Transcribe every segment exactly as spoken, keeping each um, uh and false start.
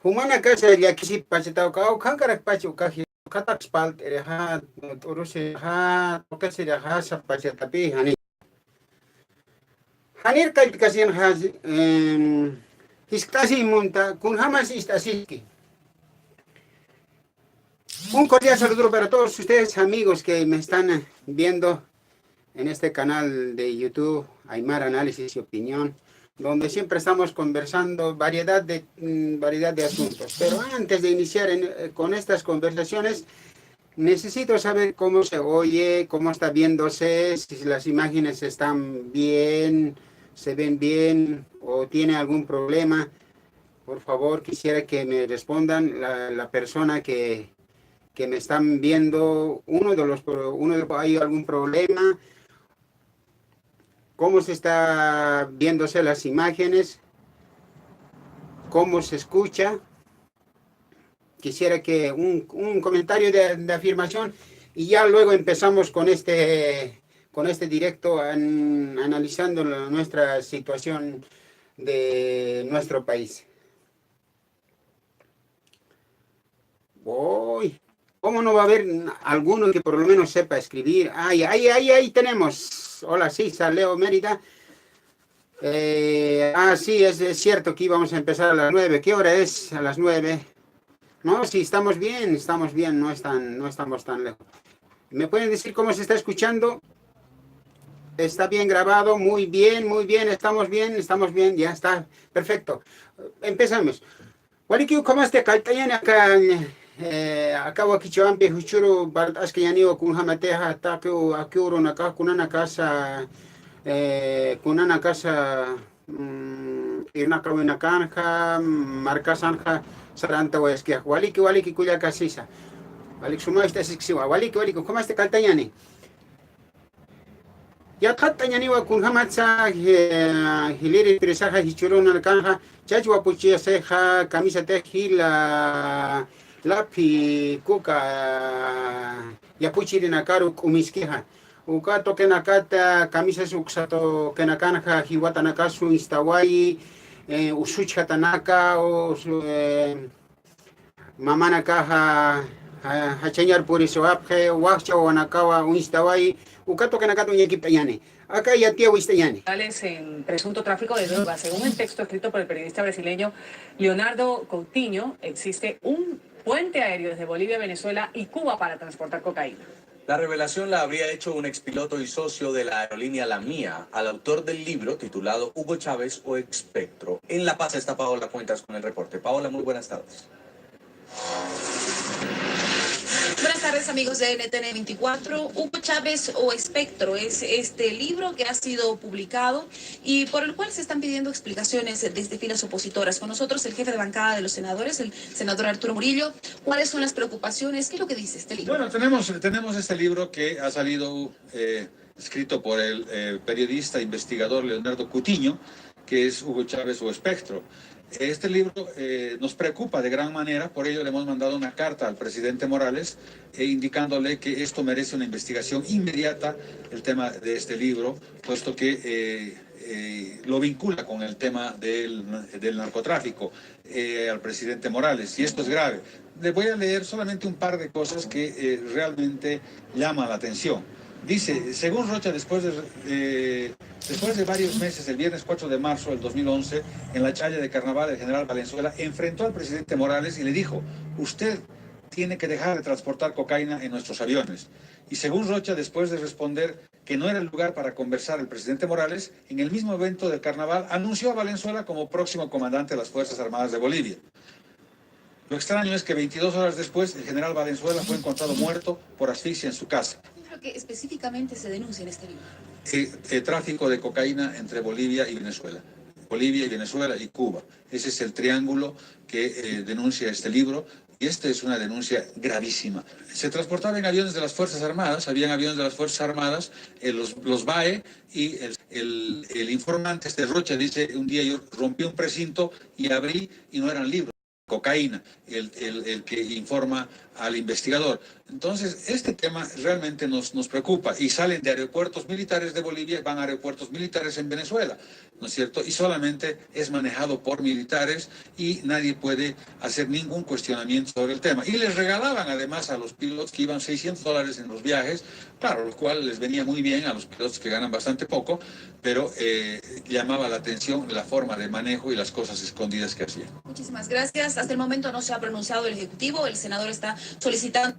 Jumanakasa llakisipachataw, kawkhankarakpacha ukaji, ukataks palt'irixa, t'urusirixa, tuqisirixa, sapachatapï, jani. Janir kalltkasinxa, em, jiskt'asiy munta, kunjamas ist'asiski. Un cordial saludo para todos ustedes, amigos que me están viendo en este canal de YouTube, Aymar Análisis y Opinión, donde siempre estamos conversando variedad de, mm, variedad de asuntos. Pero antes de iniciar en, eh, con estas conversaciones, necesito saber cómo se oye, cómo está viéndose, si las imágenes están bien, se ven bien o tiene algún problema. Por favor, quisiera que me respondan la, la persona que, que me están viendo, uno de los pro-, uno de, ¿hay algún problema? ¿Cómo se está viéndose las imágenes? ¿Cómo se escucha? Quisiera que un, un comentario de, de afirmación y ya luego empezamos con este, con este directo an-, analizando la, nuestra situación de nuestro país. Uy, ¿cómo no va a haber n-, alguno que por lo menos sepa escribir? Ay, ay, ay, ahí tenemos. Hola, sí, Leo Mérida. Eh, ah, sí, es, es cierto que íbamos a empezar a las nueve. ¿Qué hora es? A las nueve. No, sí, estamos bien, estamos bien, no están, no estamos tan lejos. ¿Me pueden decir cómo se está escuchando? Está bien grabado, muy bien, muy bien, estamos bien, estamos bien, ya está, perfecto. Empezamos. Waliki, ukhamasti kallt'añäni aka, eh, aka wakichäwimpi juchhüru parlt'askayaniwa kunjamatixa taqi, aki urunakax kunanakasa, eh, kunanakasa, mm, irnaqäwinakanxa, markasanxa sarantawayaskixa. Waliki, waliki kullaka sisa. Waliki suma ist'asiskisiwa. Waliki, waliki, ukhamasti kallt'añäni. Yatxatt'añäniwa kunjamatsa, eh, jilïr empresaxa jichhürunakanxa, chach wapuchisixa, kamisatix jila laphi kuka yapuchirinakaru k'umiskixa. Uka tuqinakata, kamisas uksa tuqinakanxa, jiwatanakas uñstawayi, eh, usuchjatanaka, us-, eh, mamanakaxa, ja-, jachañar purisiwapxi, waxcha wawanakawa uñstawayi, uka tuqinakat uñakipt'añäni. Aka yatiyaw ist'añäni. En presunto tráfico de drogas. Según el texto escrito por el periodista brasileño Leonardo Coutinho, existe un puente aéreo desde Bolivia, Venezuela y Cuba para transportar cocaína. La revelación la habría hecho un expiloto y socio de la aerolínea La Mía al autor del libro titulado Hugo Chávez o Espectro. En La Paz está Paola Cuentas con el reporte. Paola, muy buenas tardes. Buenas tardes, amigos de N T N veinticuatro. Hugo Chávez o Espectro es este libro que ha sido publicado y por el cual se están pidiendo explicaciones desde filas opositoras. Con nosotros el jefe de bancada de los senadores, el senador Arturo Murillo. ¿Cuáles son las preocupaciones? ¿Qué es lo que dice este libro? Bueno, tenemos, tenemos este libro que ha salido, eh, escrito por el, eh, periodista, investigador Leonardo Coutinho, que es Hugo Chávez o Espectro. Este libro, eh, nos preocupa de gran manera, por ello le hemos mandado una carta al presidente Morales, eh, indicándole que esto merece una investigación inmediata, el tema de este libro, puesto que, eh, eh, lo vincula con el tema del, del narcotráfico, eh, al presidente Morales, y esto es grave. Le voy a leer solamente un par de cosas que, eh, realmente llama la atención. Dice, según Rocha, después de, eh, después de varios meses, el viernes cuatro de marzo del dos mil once, en la chaya de Carnaval, el general Valenzuela enfrentó al presidente Morales y le dijo: "Usted tiene que dejar de transportar cocaína en nuestros aviones". Y según Rocha, después de responder que no era el lugar para conversar el presidente Morales, en el mismo evento del Carnaval anunció a Valenzuela como próximo comandante de las Fuerzas Armadas de Bolivia. Lo extraño es que veintidós horas después, el general Valenzuela fue encontrado muerto por asfixia en su casa. ¿Qué es lo que específicamente se denuncia en este libro? Eh, eh, tráfico de cocaína entre Bolivia y Venezuela. Bolivia y Venezuela y Cuba. Ese es el triángulo que, eh, denuncia este libro. Y esta es una denuncia gravísima. Se transportaba en aviones de las Fuerzas Armadas, habían aviones de las Fuerzas Armadas, eh, los, los BAE, y el, el, el informante, este Rocha, dice: "Un día yo rompí un precinto y abrí y no eran libros, cocaína", el, el, el que informa al investigador. Entonces, este tema realmente nos, nos preocupa y salen de aeropuertos militares de Bolivia y van a aeropuertos militares en Venezuela, ¿no es cierto? Y solamente es manejado por militares y nadie puede hacer ningún cuestionamiento sobre el tema. Y les regalaban además a los pilotos que iban seiscientos dólares en los viajes, claro, lo cual les venía muy bien a los pilotos que ganan bastante poco, pero eh, llamaba la atención la forma de manejo y las cosas escondidas que hacían. Muchísimas gracias. Hasta el momento no se ha pronunciado el Ejecutivo. El senador está solicitando.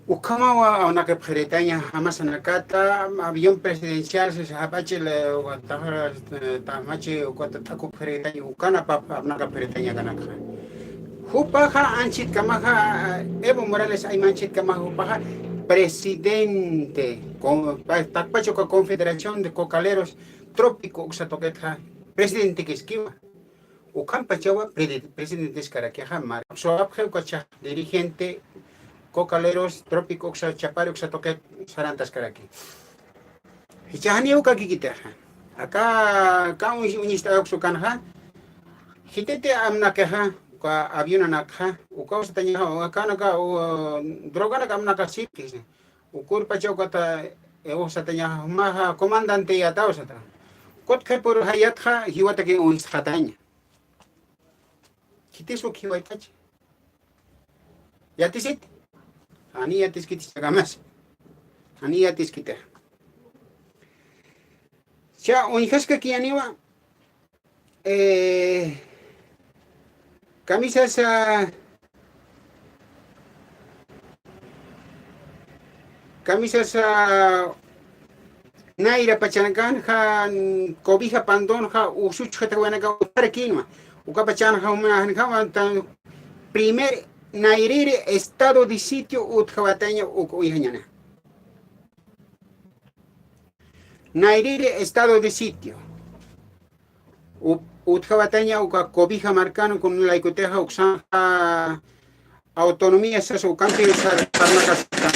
Ukhamawa awnaqip qhiritaña jamasanakata avión presidencial sasa jap'achil, eh, uka taxra, eh, taxmachi uka t'akup qhiritaña ukana pap awnaqap qhiritaña kanakxa. Jupaxa anchitkamaxa, eh, Evo Morales ayma anchitkamaxa jupaxa presidente, con, pa-, takpacha uka Confederación de Cocaleros Trópico uksa tuqitxa presidente kiskiwa. Ukhampachawa predi-, presidenteskarakixa, mari. Suwapxi ukacha dirigente Cocaleros Trópico uksa chapari uksa tuqit sarantaskaraki. Jichha janiw uka kikitixa. Aka, aka uñis-, uñist'awaksa ukanxa. Jititi amnaqixa, uka avionanakxa, ukaw satañaxa, akanaka, u, droganak amnaqasipkis. Ukurpacha ukata, eh, uj satañaxa, jumaxa comandante yataw sata. Kutxipur jayatxa, jiwataki uñistxataña. Khitis uk jiwaytachi. Yatisit. Jani yatiskiti chakamas. Jani yatiskiti. Cha uñjaskakiyaniwa, eh, kamisasa, kamisasa, Nayra pachanakanxa, Cobija Pandonxa, Usuchxa thawanaka utjarakinwa. Uka pachanxa, jumanakanxa, primer Nayriri estado de sitio utjawataña uk uñjañana. Nayriri estado de sitio. U-, utjawataña uka Cobija markan kun laykutixa uksanxa autonomía sasa ukampi sar-, sarnakaskan.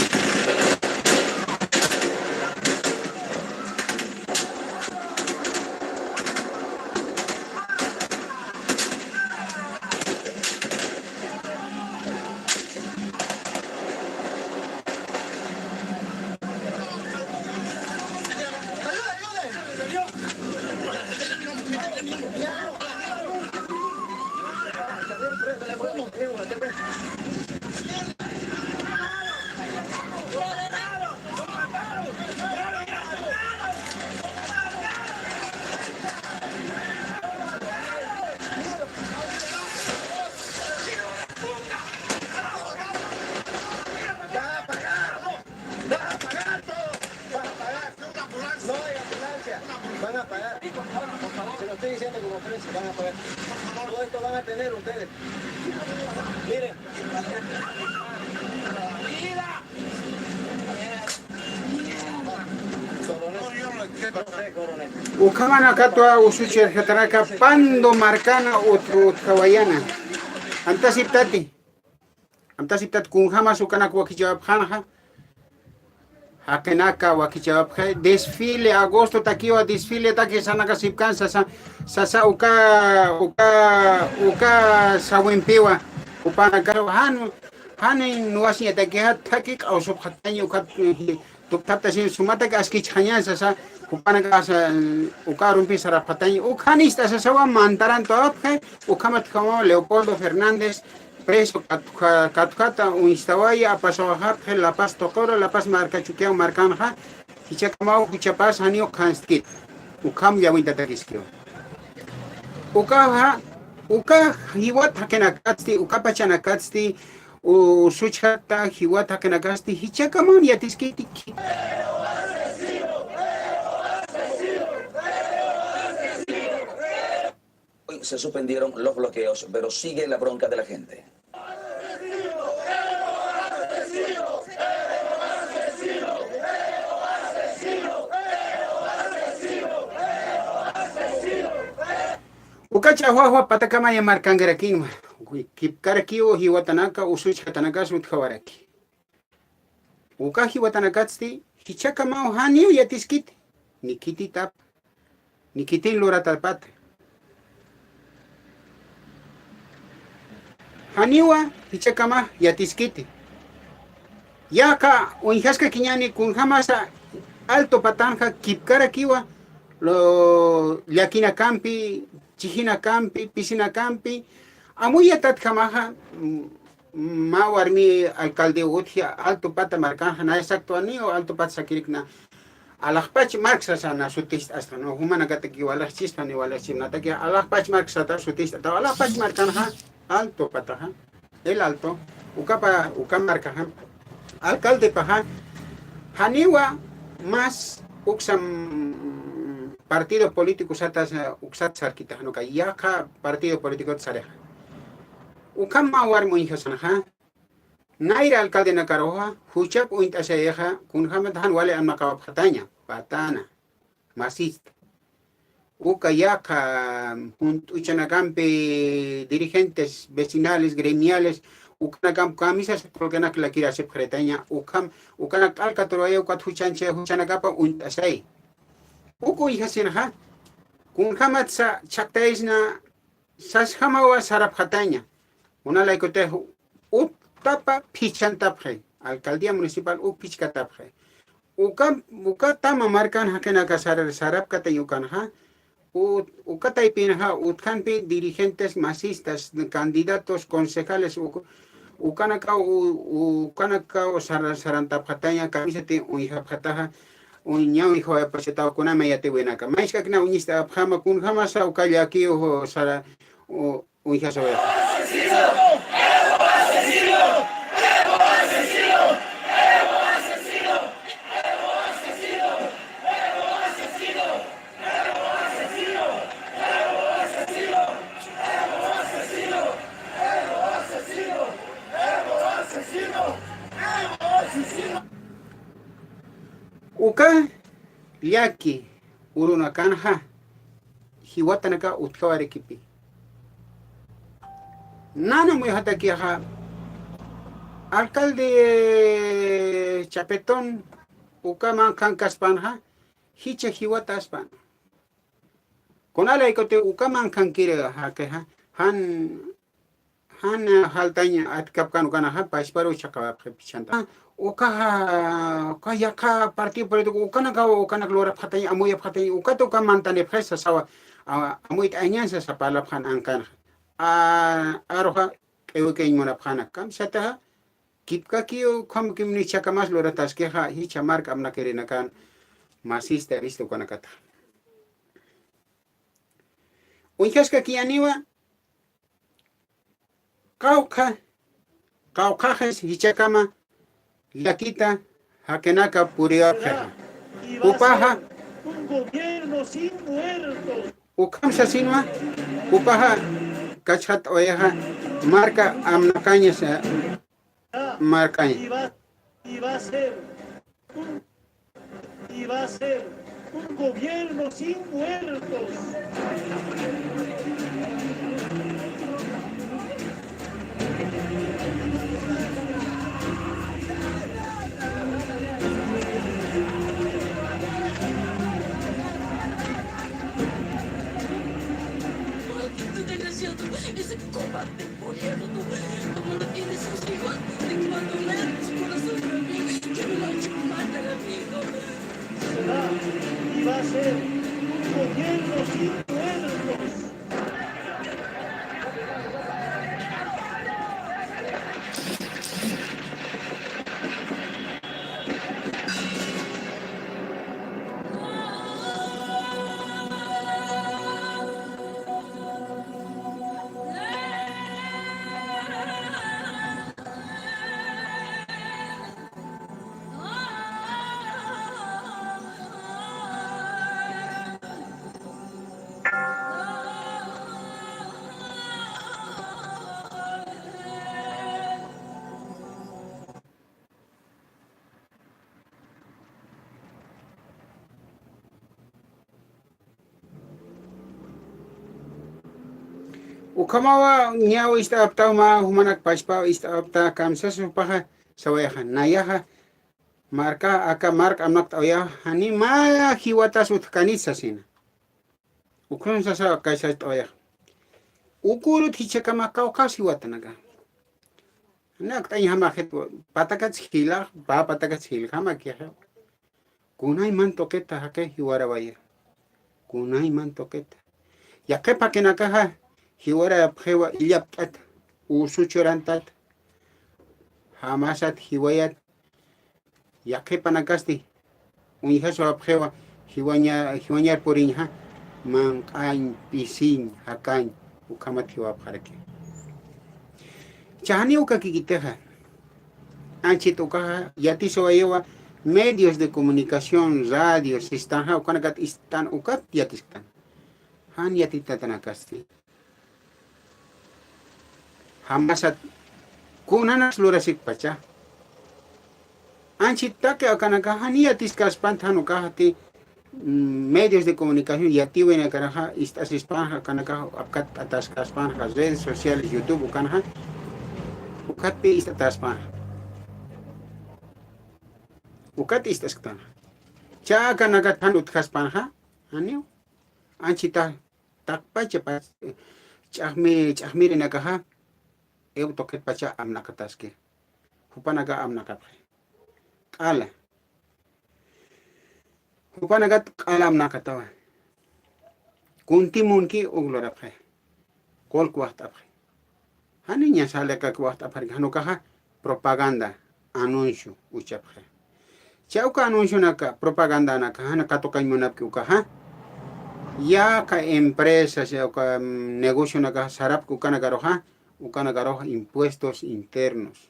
Van a pagar. No hay ambulancia. Van a pagar. Se lo estoy diciendo como precio, van a pagar. Todo esto van a tener ustedes. Miren. Coronel. No sé, coronel. Ukhamanakatwa Usuchirjatanaka Pando markana ut-, utjawayana. Amtasiptati. Amtasiptat kunjamas ukanak wakichawapxanxa. Jaqinaka wakichawapxi. Desfile, agosto takiwa desfile taki sarnakasipkan sasa, sasa uka, uka, uka sawimpiwa. Jupanakaru jan, jan nuwasiñatakixa thaki k'awsupxataña uka, eh, tukthaptasin sumatak askichxañan sasa, jupanaka asa, uka arumpi sarapxataña, ukhanist'a sasawa mantaran tawapxi, ukhamat jamaw Leopoldo Fernández, preso katja-, katjata uñstawaya, apasawaxapxi La Paz tuquru, La Paz marka Chukiyaw markanxa, jichhakamaw juchapas janiw ukhanskit, ukham llawintatakiskiw. Ukaxa, uka jiwat jaqinakatsti, uka pachanakatsti, Usuchjata jiwat jaqinakasti jichhakaman yatiskiti. Hoy se suspendieron los bloqueos, pero sigue la bronca de la gente. Uka ch'axwaxwa patakamaya markankarakinwa, kipkarakiw jiwatanaka, usuchjatanakas utjawaraki. Uka jiwatanakatsti, jichhakamaw janiw yatiskiti, ni khititap, ni khitin luratarpata. Janiwa, jichhakama yatiskiti. Yaqha uñjaskakiñäni kunjamasa Alto patanxa kipkarakiwa, lo, llakinakampi, chijinakampi, pisinakampi, amuyatatjamaxa, mm, mä warmi alcalde utji Alto pata markanxa, nayasaktwaniw Alto pata sakirikna, alaxpach mark sasana sutist'astan, ¿no? Jumanakatakiw alaxchispan, iw alaxchipnataki alaxpach mark sata sutist'ataw, alaxpach markanxa, Alto pataxa, El Alto, ukapa, uka markaxa, alcaldepaxa, janiwa más uksam partido político satas, uksat sarkitaxa, ¿no? Uka yaqha partido político sarixa. Ukham mä warmi uñjasanxa, nayra alcaldenakaruxa, juchap uñt'asayixa, kunjämat jan wali amnaqawapxataña, patana, masista. Uka yaqha junt'uchanakampi dirigentes vecinales, gremiales, ukanakamp camisas colganak lakirasipxaritaña, ukham, ukanak t'alka turuwaya, ukat juchancha, juchanakapa uñt'asay. Uk uñjasinxa, kunjämatsa chhaqtayaysna, sasjamawa sarapxataña. Kunalaykutix uttapa phichhantapxi, alcaldía municipal uk phichkatapxi. Uka, uka tama markan jaqinaka sar-, sarapkatañ ukanxa, u-, uka taypinxa, utjampi dirigentes masistas, candidatos, concejales, uk-, ukanakaw, u-, u-, ukanakaw sar-, sarantapxataña, kamisati uñjapxataxa, uña uñjawayapachataw kunama yatiwinaka. Mayskakna uñist'apxama kunjamasa uka llakiw sara, u-, uñjasawayapxa. Uka llaki urunakanxa jiwatanaka utjawayarakipi. Nana muyxatakixa alcalde Chapetón uka manqhankaspanxa jichha jiwataspan. Kunalaykutix uka manqhankiri jaqixa jan jan jaltañ atkapkan ukanaxa, pachparuw chhaqawapxi phichhanta. Ukaxa, uka yaqha partido político, ukanakaw, ukanak lurapxatañ, amuyapxatañ, ukat uka mantanipxi sasawa, a-, amuyt'añan sasa parlapxan ankanxa. A-, aruxa, q'iwikiñ munapxana. Kamisataxa, kipkakiw, ukham kimni chhakamas lurataskixa, jichha mark amnakirinakan, masista, vista ukanakata. Uñjaskakiyaniwa, qawqha, qawqhaxis jichhakama llakita jaqinaka puriwapxixa. Jupaxa, ukham sasinwa, jupaxa kachxat'awayaxa marka amnaqañas, markaña. Y va a ser un gobierno sin muertos. Desgraciado, ese cobarde. Gobierno, como no tiene sus hijos, de que va a doler su corazón también, que me lo ha hecho mal al amigo. Será y va a ser un gobierno sin muertos. Ukhamawa ñaw ist'aptaw mä jumanak pachpaw ist'apta kamsas jupaxa sawayaxa, nayaxa marka aka mark amnaqt'awayaxa, jani mä jiwatas utjkanit sasina. Ukham sasa kaysacht'awayaxa. Uka urut jichhakama qawqhas jiwatanaka. Nakt'añjamaxit, patakats jilax, pa patakats jilxamakixa. Kunayman tuqita jaqi jiwarawaya. Kunayman tuqita. Yaqhip jaqinakaxa jiwarayapxiwa illapt'ata, usuchurantata. Jamasat jiwayat, yaqhipanakasti uñjaswapxiwa, jiwaña, jiwañar puriñja, manq'añ, pisiñ, jakañ, ukhamat jiwapxaraki. Chajani uka kikitixa, anchit ukaxa, yatisiwayiwa, medios de comunicación, radio, sistanxa, ukanakat ist'an ukat yatisktan. Jan yatitatanakasti. Jamasat kunanas lurasikpacha. Anchit taqi akanakaxa jani yatiskaspan jan ukaxati, mm, medios de comunicación yatiwinakaraxa ist'asispanxa akanakaxa apkat t'ataskaspanxa redes sociales, YouTube ukanxa ukatpi ist'ataspanxa. Ukat ist'asktanxa. Cha akanakat jan utjaspanxa, janiw. Anchita taqpacha pach-, ch'axmi-, ch'axmirinakaxa, ew tuqitpacha amnaqataski. Jupanaka amnaqapxi. Q'ala. Jupanakat q'ala amnaqatawa. Kuntimunki uk lurapxi. Qullq waxt'apxi. Janiña salakak waxt'apxarki, jan ukaxa propaganda, anuncio, uchapxi. Cha uka anuncionaka, propagandanaka, jana katuqañ munapki ukaxa. Yaqha empresas, uka, mm, negocionaka sarapki ukanakaruxa, ukanakaruxa impuestos internos,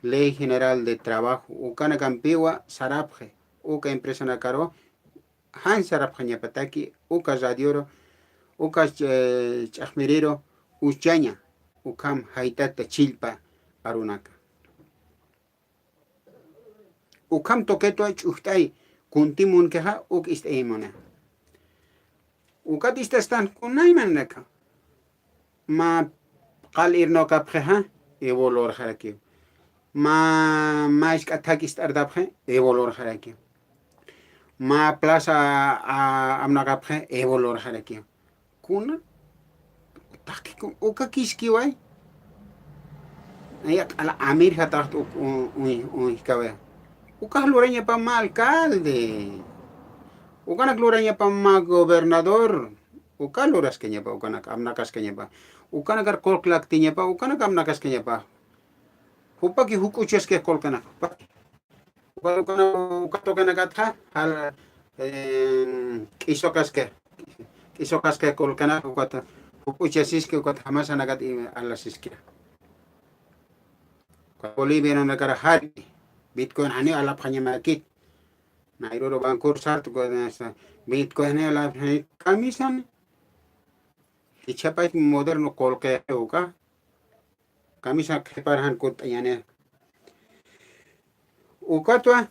Ley General de Trabajo, ukanakampiwa sarapxi, uka empresanakaru jan sarapxañapataki, uka radioru, uka, eh, ch'axmiriru, uchaña, ukham jaytata chillpa arunaka. Ukham tuqitwa ch'ujt'ay, kuntimunkixa, uk ist'ayimuna. Ukat ist'astan kunaymanaka. Mä qal irnawkapxixa, evo lurxarakiw. Mä, mä isk'a thak ist'artapxi, evo lurxarakiw. Mä plaza, a, amnaqapxi, evo lurxarakiw. Kuna, taqi ku-, uka kiskiway. Aya q'ala amirjataxt u-, u-, uy-, uñjkaway. Ukax lurañapa mä alcalde. Ukanak lurañapa mä gobernador. Uka luraskañapa, ukanak amnaqaskañapa. Ukanakar qullq laktiñapa, ukanak amnaqaskañapa. Jupaki juk'uchaski qullqanak. Uka, uka, uka tuqinakatxa, jal, em, k'isuqaski. K'isuqaski qullqanak, ukata juk'uchasiski, ukata jamasanakat ima alasiski. Uka bolivianonakar jarki. Bitcoin janiw alapxañamakit. Nayruru bankuru sartu, Bitcoin janiw alapxañamakit. Kamisan. Jichhapach moderno qullqi uka. Kamisa qhipar jan kutt'añäni. Ukatwa,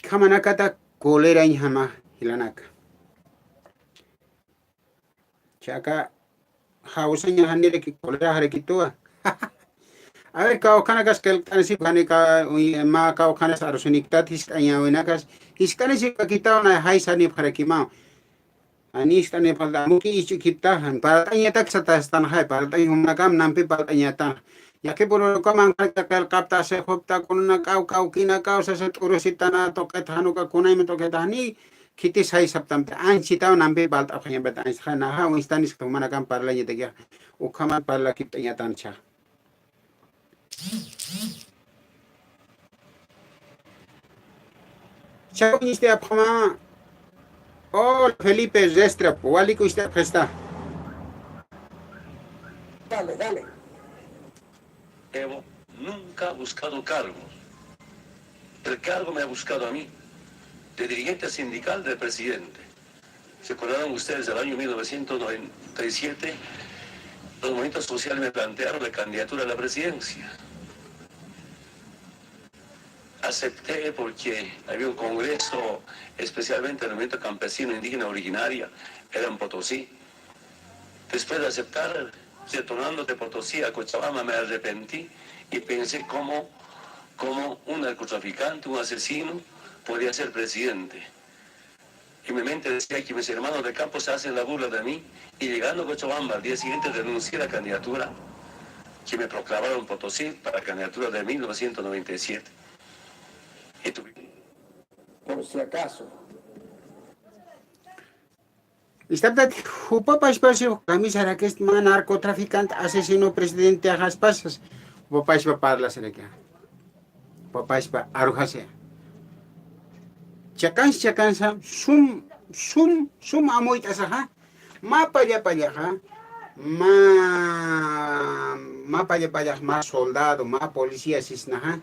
ukhamanakata colerañjama jilanaka. Chaka, jawsaña janiraki coleraxarakituwa. A ver, kawkhanakas qillqt'anisip, jani ka, uy, mä kawkhanas arusuniktat, jisk'añäwinakas, jisk'anisipkakitaw na jaysanipxarakimaw. Jani ist'anipxta, amuki ich'ukiptaxa, parlt'añatak satastanxay, parlt'añ jumanakam nampi parlt'añatan. Yaqhip ururukaman qillqapta, sixupta, kunanakaw, kawkinakaw, sasa t'urusitana, tuqit jan uka kunayma tuqit jani, khitis jaysaptamta, anchitaw nampi parlt'apxañapata, anchitaxa, naxa, uñstaniskta jumanakam parlañatakixa, ukhamat parlakipt'añatancha. Chawkiñistayapxama. Hola, Felipe Restrap, waliku istayapxista. Dale, dale. Evo nunca ha buscado cargo. El cargo me ha buscado a mí, de dirigente sindical del presidente. ¿Se acordarán ustedes del año mil novecientos noventa y siete? Los movimientos sociales me plantearon la candidatura a la presidencia. Acepté porque había un congreso, especialmente del movimiento campesino indígena originaria, era en Potosí. Después de aceptar, retornando de Potosí a Cochabamba, me arrepentí y pensé cómo, cómo un narcotraficante, un asesino, podía ser presidente. Y mi mente decía que mis hermanos de campo se hacen la burla de mí, y llegando a Cochabamba al día siguiente renuncié a la candidatura. que me proclamaron potosí para candidatura de mil novecientos noventa y siete. Y tuve... Por si acaso. Istaptat, jupapashpasi, kamisarakisti mä narcotraficante, asesino presidente ajaspasas, jupapashpa parlasarakixa. Jupapashpa arujasi. Chakans, chakansa, sum, sum, sum amuyt'asaxa, mä palla pallaxa, mä, mä palla pallax, mä soldado, mä policía sisnaxa.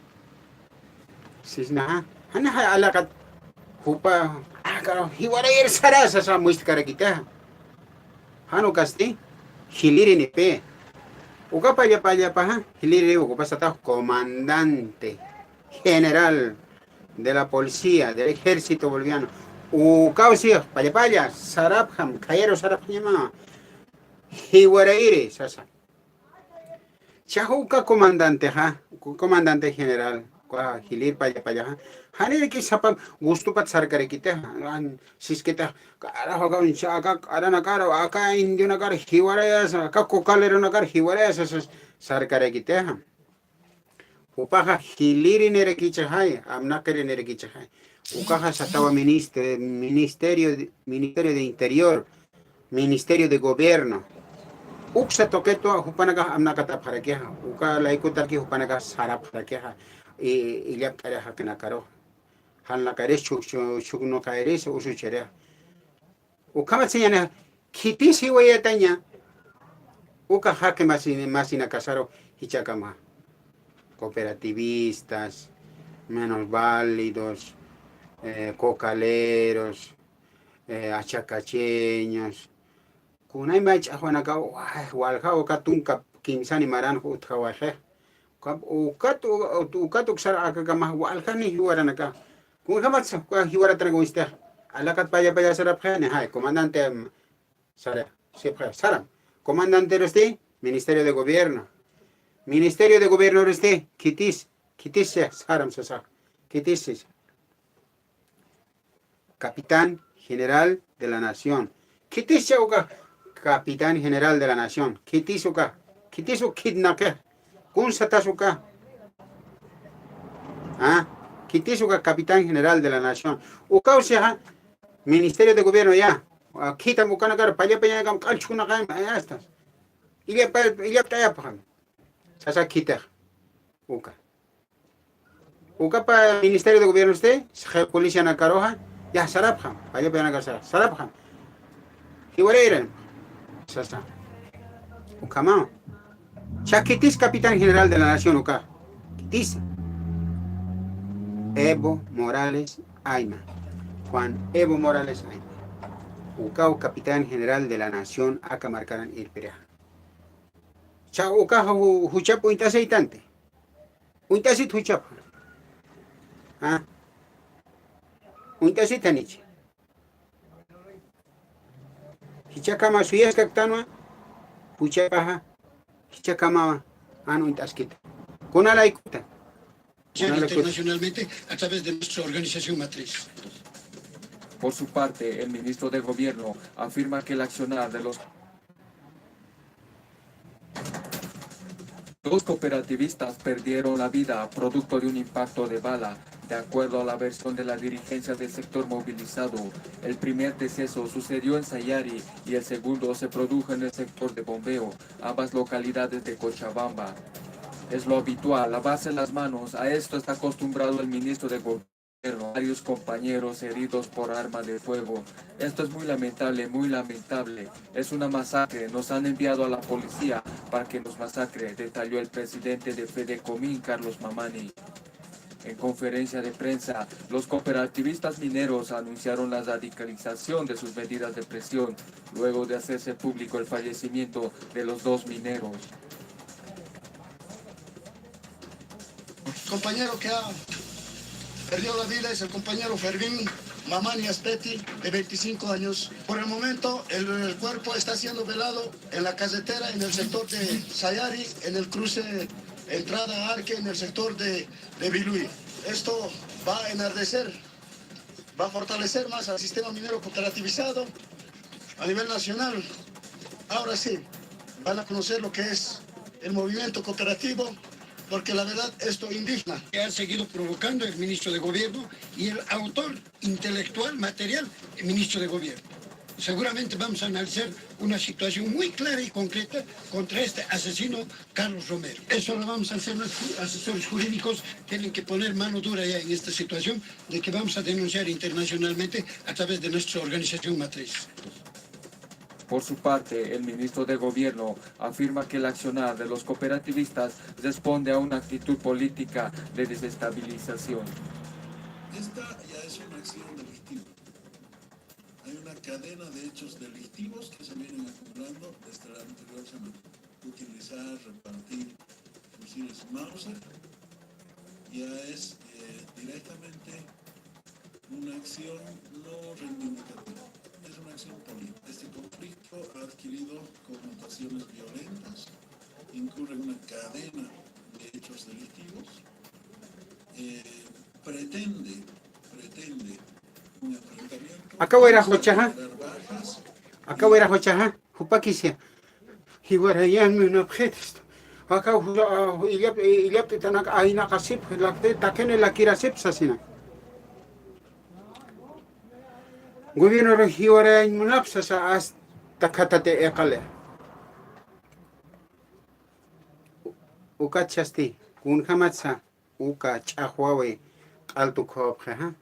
Sisnaxa. Janixa alaqat jupa, ah, carajo, jiwarayir sarasa sasa muistkarakitaxa. Jan ukasti, jilïrinipï. Uka palla pallapaxa, jilïri ukapasatax comandante general de la policía, del ejército boliviano. Ukaw six, palla palla, sarapxam, khayarus sarapxañama. Jiwarayiri, sasa. Chax uka comandantexa, uka comandante general, uka jilïr palla pallaxa, janiraki sapa gustupat sarkarakitixa, an, siskitixa, carajo, aka, aka aranakar, aka indionakar jiwarayasa, aka cocaleronakar jiwarayasa, sas-, sarkarakitixa. Jupaxa jilïrinirakichixay, amnaqirinirakichixay. Ukaxa satawa minister-, ministerio de, Ministerio de Interior, Ministerio de Gobierno. Uksa tuqitwa jupanakax amnaqatapxarakixa. Uka laykutaraki jupanakax sarapxarakixa. I, illapt'arix jakinakaruxa. Jan naqaris chuk-, chuk-, chuknuqayaris usuchirix. Ukhamat sañäni, khitis jiwayataña, uka jaqi masi-, masinakasaru jichhakama. Cooperativistas, minusválidos, eh, cocaleros, eh, achacacheños. Kunay may ch'axwanakaw, ay, walja uka tunka kimsani maranx utjawayxi. Ukat, ukat, ukat uksar akakamax waljani jiwaranaka. Kunjamat sa, uka jiwaratanaka uñstix. Alakat palla palla sarapxi, ni jay, comandante, mm, sara, sipxi, saram. Comandanterusti, Ministerio de Gobierno. Ministerio de Gobiernorusti, khitis, khitis, saram sasa. Khitis, sasa. Capitán General de la Nación. Khitis cha uka Capitán General de la Nación. Khitis uka. Khitis uk khitnaqi. Kun satas uka. Ah, khitis uka Capitán General de la Nación. Ukaw sixa Ministerio de Gobierno ya. Ah, khitam ukanakar palla pallañakam q'al chhunaqayma, ya estas. Illapa, illapt'ayapxam. Sasa khitix. Uka. Ukapa Ministerio de Gobierno este, saqi policianakaruxa, ya sarapxam, palla pallañakar sara-, sarapxam. Jiwarayran. Sasa. Ukhama. Cha khitis Capitán General de la Nación uka. Khitis. Evo Morales Ayma. Juan Evo Morales Ayma. Ukaw Capitán General de la Nación aka markaran irpirixa. Cha ukaxa ju-, juchap uñt'asaytanti. Uñt'asit juchapxa. Ah. Uñt'asit janichi. Jichhakama suyaskaktanwa, juchapaxa, jichhakamawa, an uñt'askita. Kuna laykuta. Internacionalmente a través de nuestra organización matriz. Por su parte, el ministro de Gobierno afirma que el accionar de los Dos cooperativistas perdieron la vida producto de un impacto de bala. De acuerdo a la versión de la dirigencia del sector movilizado, el primer deceso sucedió en Sayari y el segundo se produjo en el sector de Bombeo, ambas localidades de Cochabamba. Es lo habitual, lavarse las manos, a esto está acostumbrado el ministro de Gobierno. Varios compañeros heridos por arma de fuego. Esto es muy lamentable, muy lamentable. Es una masacre. Nos han enviado a la policía para que nos masacre, detalló el presidente de Fedecomín, Carlos Mamani. En conferencia de prensa, los cooperativistas mineros anunciaron la radicalización de sus medidas de presión luego de hacerse público el fallecimiento de los dos mineros. Compañero que ha perdido la vida es el compañero Fermín Mamani Aspeti, de veinticinco años. Por el momento, el, el cuerpo está siendo velado en la carretera, en el sector de Sayari, en el cruce entrada a Arque, en el sector de, de Bilui. Esto va a enardecer, va a fortalecer más al sistema minero cooperativizado a nivel nacional. Ahora sí, van a conocer lo que es el movimiento cooperativo, porque la verdad esto indigna. Que ha seguido provocando el ministro de Gobierno y el autor intelectual, material, el ministro de Gobierno. Seguramente vamos a analizar una situación muy clara y concreta contra este asesino Carlos Romero. Eso lo vamos a hacer los ju-, asesores jurídicos, tienen que poner mano dura ya en esta situación de que vamos a denunciar internacionalmente a través de nuestra organización matriz. Por su parte, el ministro de Gobierno afirma que el accionar de los cooperativistas responde a una actitud política de desestabilización. Esta ya es una acción delictiva. Hay una cadena de hechos delictivos que se vienen acumulando desde la anterior semana. Utilizar, repartir fusiles Mauser ya es, eh, directamente una acción no reivindicativa, es una acción política. Este conflicto ha adquirido connotaciones violentas, incurre en una cadena de hechos delictivos, eh, pretende, pretende un enfrentamiento, Aka wayrax ukaxa, generar bajas. Aka wayrax ukaxa, jupakisya. Jiwarayan munapxit. Aka ju-, a, illap-, illapt'itanak aynaqasip, laqti, takini lakirasip sasina. Gobierno jiwarayañ munapxi sasa hasta khatati iqali. Ukatchasti, kunjamatsa, uka ch'axwawi q'altu khawapxixa.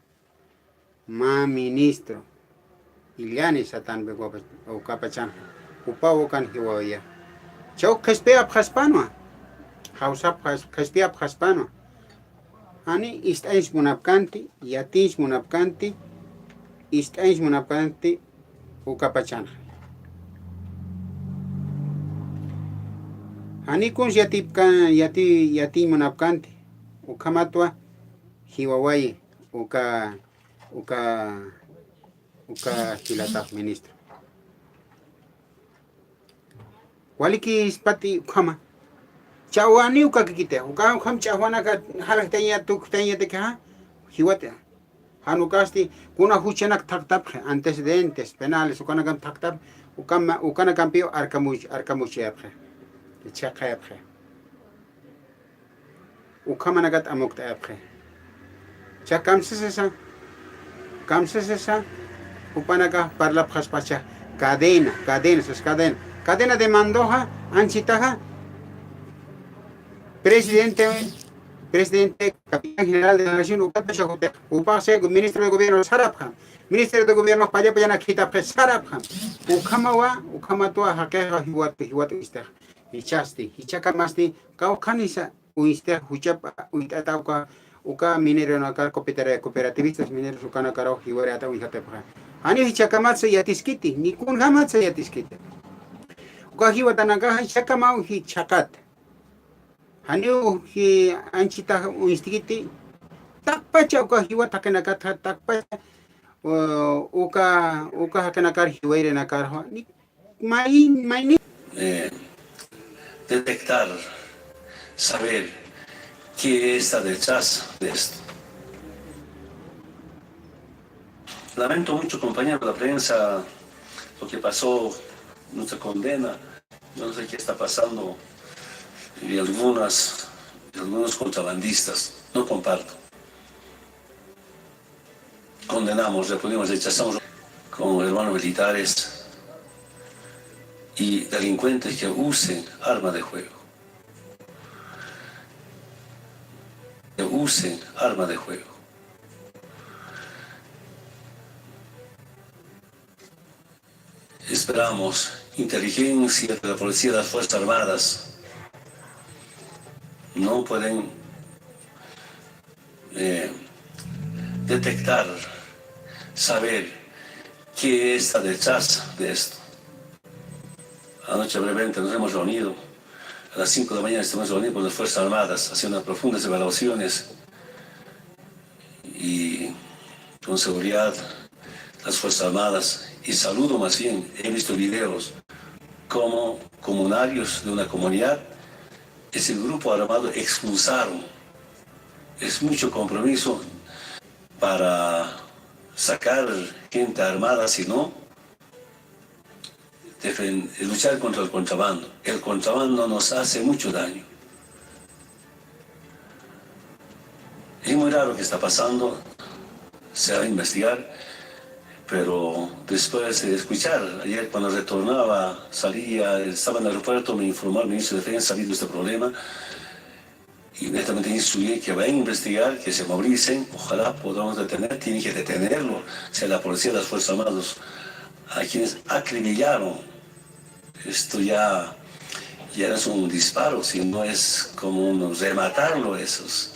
Mä ministro, illani satanpi uka, ukapachanxa. Jupaw ukan jiwawaya. Chaw qhispiyapxaspanwa. Jawsapxas-, qhispiyapxaspanwa. Jani ist'añs munapkanti, yatiñs munapkanti, ist'añs munapkanti ukapachanxa. Jani kuns yatipka-, yati-, yatiñ munapkanti, ukhamatwa jiwawayi, uka, uka, uka jilatax ministro. Walikispati ukhama. Chawani ukakikiti, uka ukham ch'axwanaka jalajtaña, tuktañatakixa, jiwati. Jan ukasti, kuna juchanak thaqtapxi, antecedentes penales, ukanakan thaqtap, ukama, ukanakampiw arkamuch-, arkamuchayapxi. Chiqayapxi. Ukhamanakat amukt'ayapxi. Cha kamsisisa, kamsisisa, jupanaka parlapxaspacha, cadena, cadena, sas cadena. Cadena de mandoxa, anchitaxa, presidente, presidente, capitán general de la nación, ukapacha jute, upaxa ministro de gobierno sarapxam, ministro de gobierno paya payana khitapxi sarapxam. Ukhamawa, ukhamatwa jaqixa jiwat, jiwat uñstix. Jichhasti, jichhakamasti, kawkhanisa, uñstix juchap, uñt'ata uka, uka mineronakar coopera-, cooperativistas mineros ukanakaraw jiwarata uñjatapxa. Jani jichhakamatsa yatiskiti, ni kunjamatsa yatiskiti. Uka jiwatanakaxa jichhakamaw jichhaqat. Janiw ji anchita uñstkiti, takpacha uka jiwa taqinakatxa, takpacha, u-, uka, uka jaqinakar jiwayrinakarxa, ni May-, mayni- Eh, detectar, saber qué está detrás de esto. Lamento mucho, compañero de la prensa, lo que pasó, nuestra condena. Yo no sé qué está pasando y algunas, y algunos contrabandistas. No comparto. Condenamos, repudiamos, rechazamos con hermanos militares y delincuentes que usen arma de fuego. Que usen arma de fuego. Esperamos inteligencia de la policía, de las Fuerzas Armadas. No pueden, eh, detectar, saber qué está detrás de esto. Anoche brevemente nos hemos reunido. A las cinco de la mañana estuvimos reunidos con las Fuerzas Armadas, haciendo profundas evaluaciones y con seguridad las Fuerzas Armadas, y saludo más bien, he visto videos como comunarios de una comunidad, ese grupo armado expulsaron. Es mucho compromiso para sacar gente armada, si no, defen-, luchar contra el contrabando. El contrabando nos hace mucho daño. Es muy raro que está pasando, se va a investigar, pero después de escuchar, ayer cuando retornaba, salía, estaba en el aeropuerto, me informó el ministro de Defensa, ha habido este problema, inmediatamente instruí que vayan a investigar, que se movilicen, ojalá podamos detener, tienen que detenerlo, sea la policía, las Fuerzas Armadas, a quienes acribillaron. Esto ya, ya no es un disparo, sino es como un rematarlo, eso es,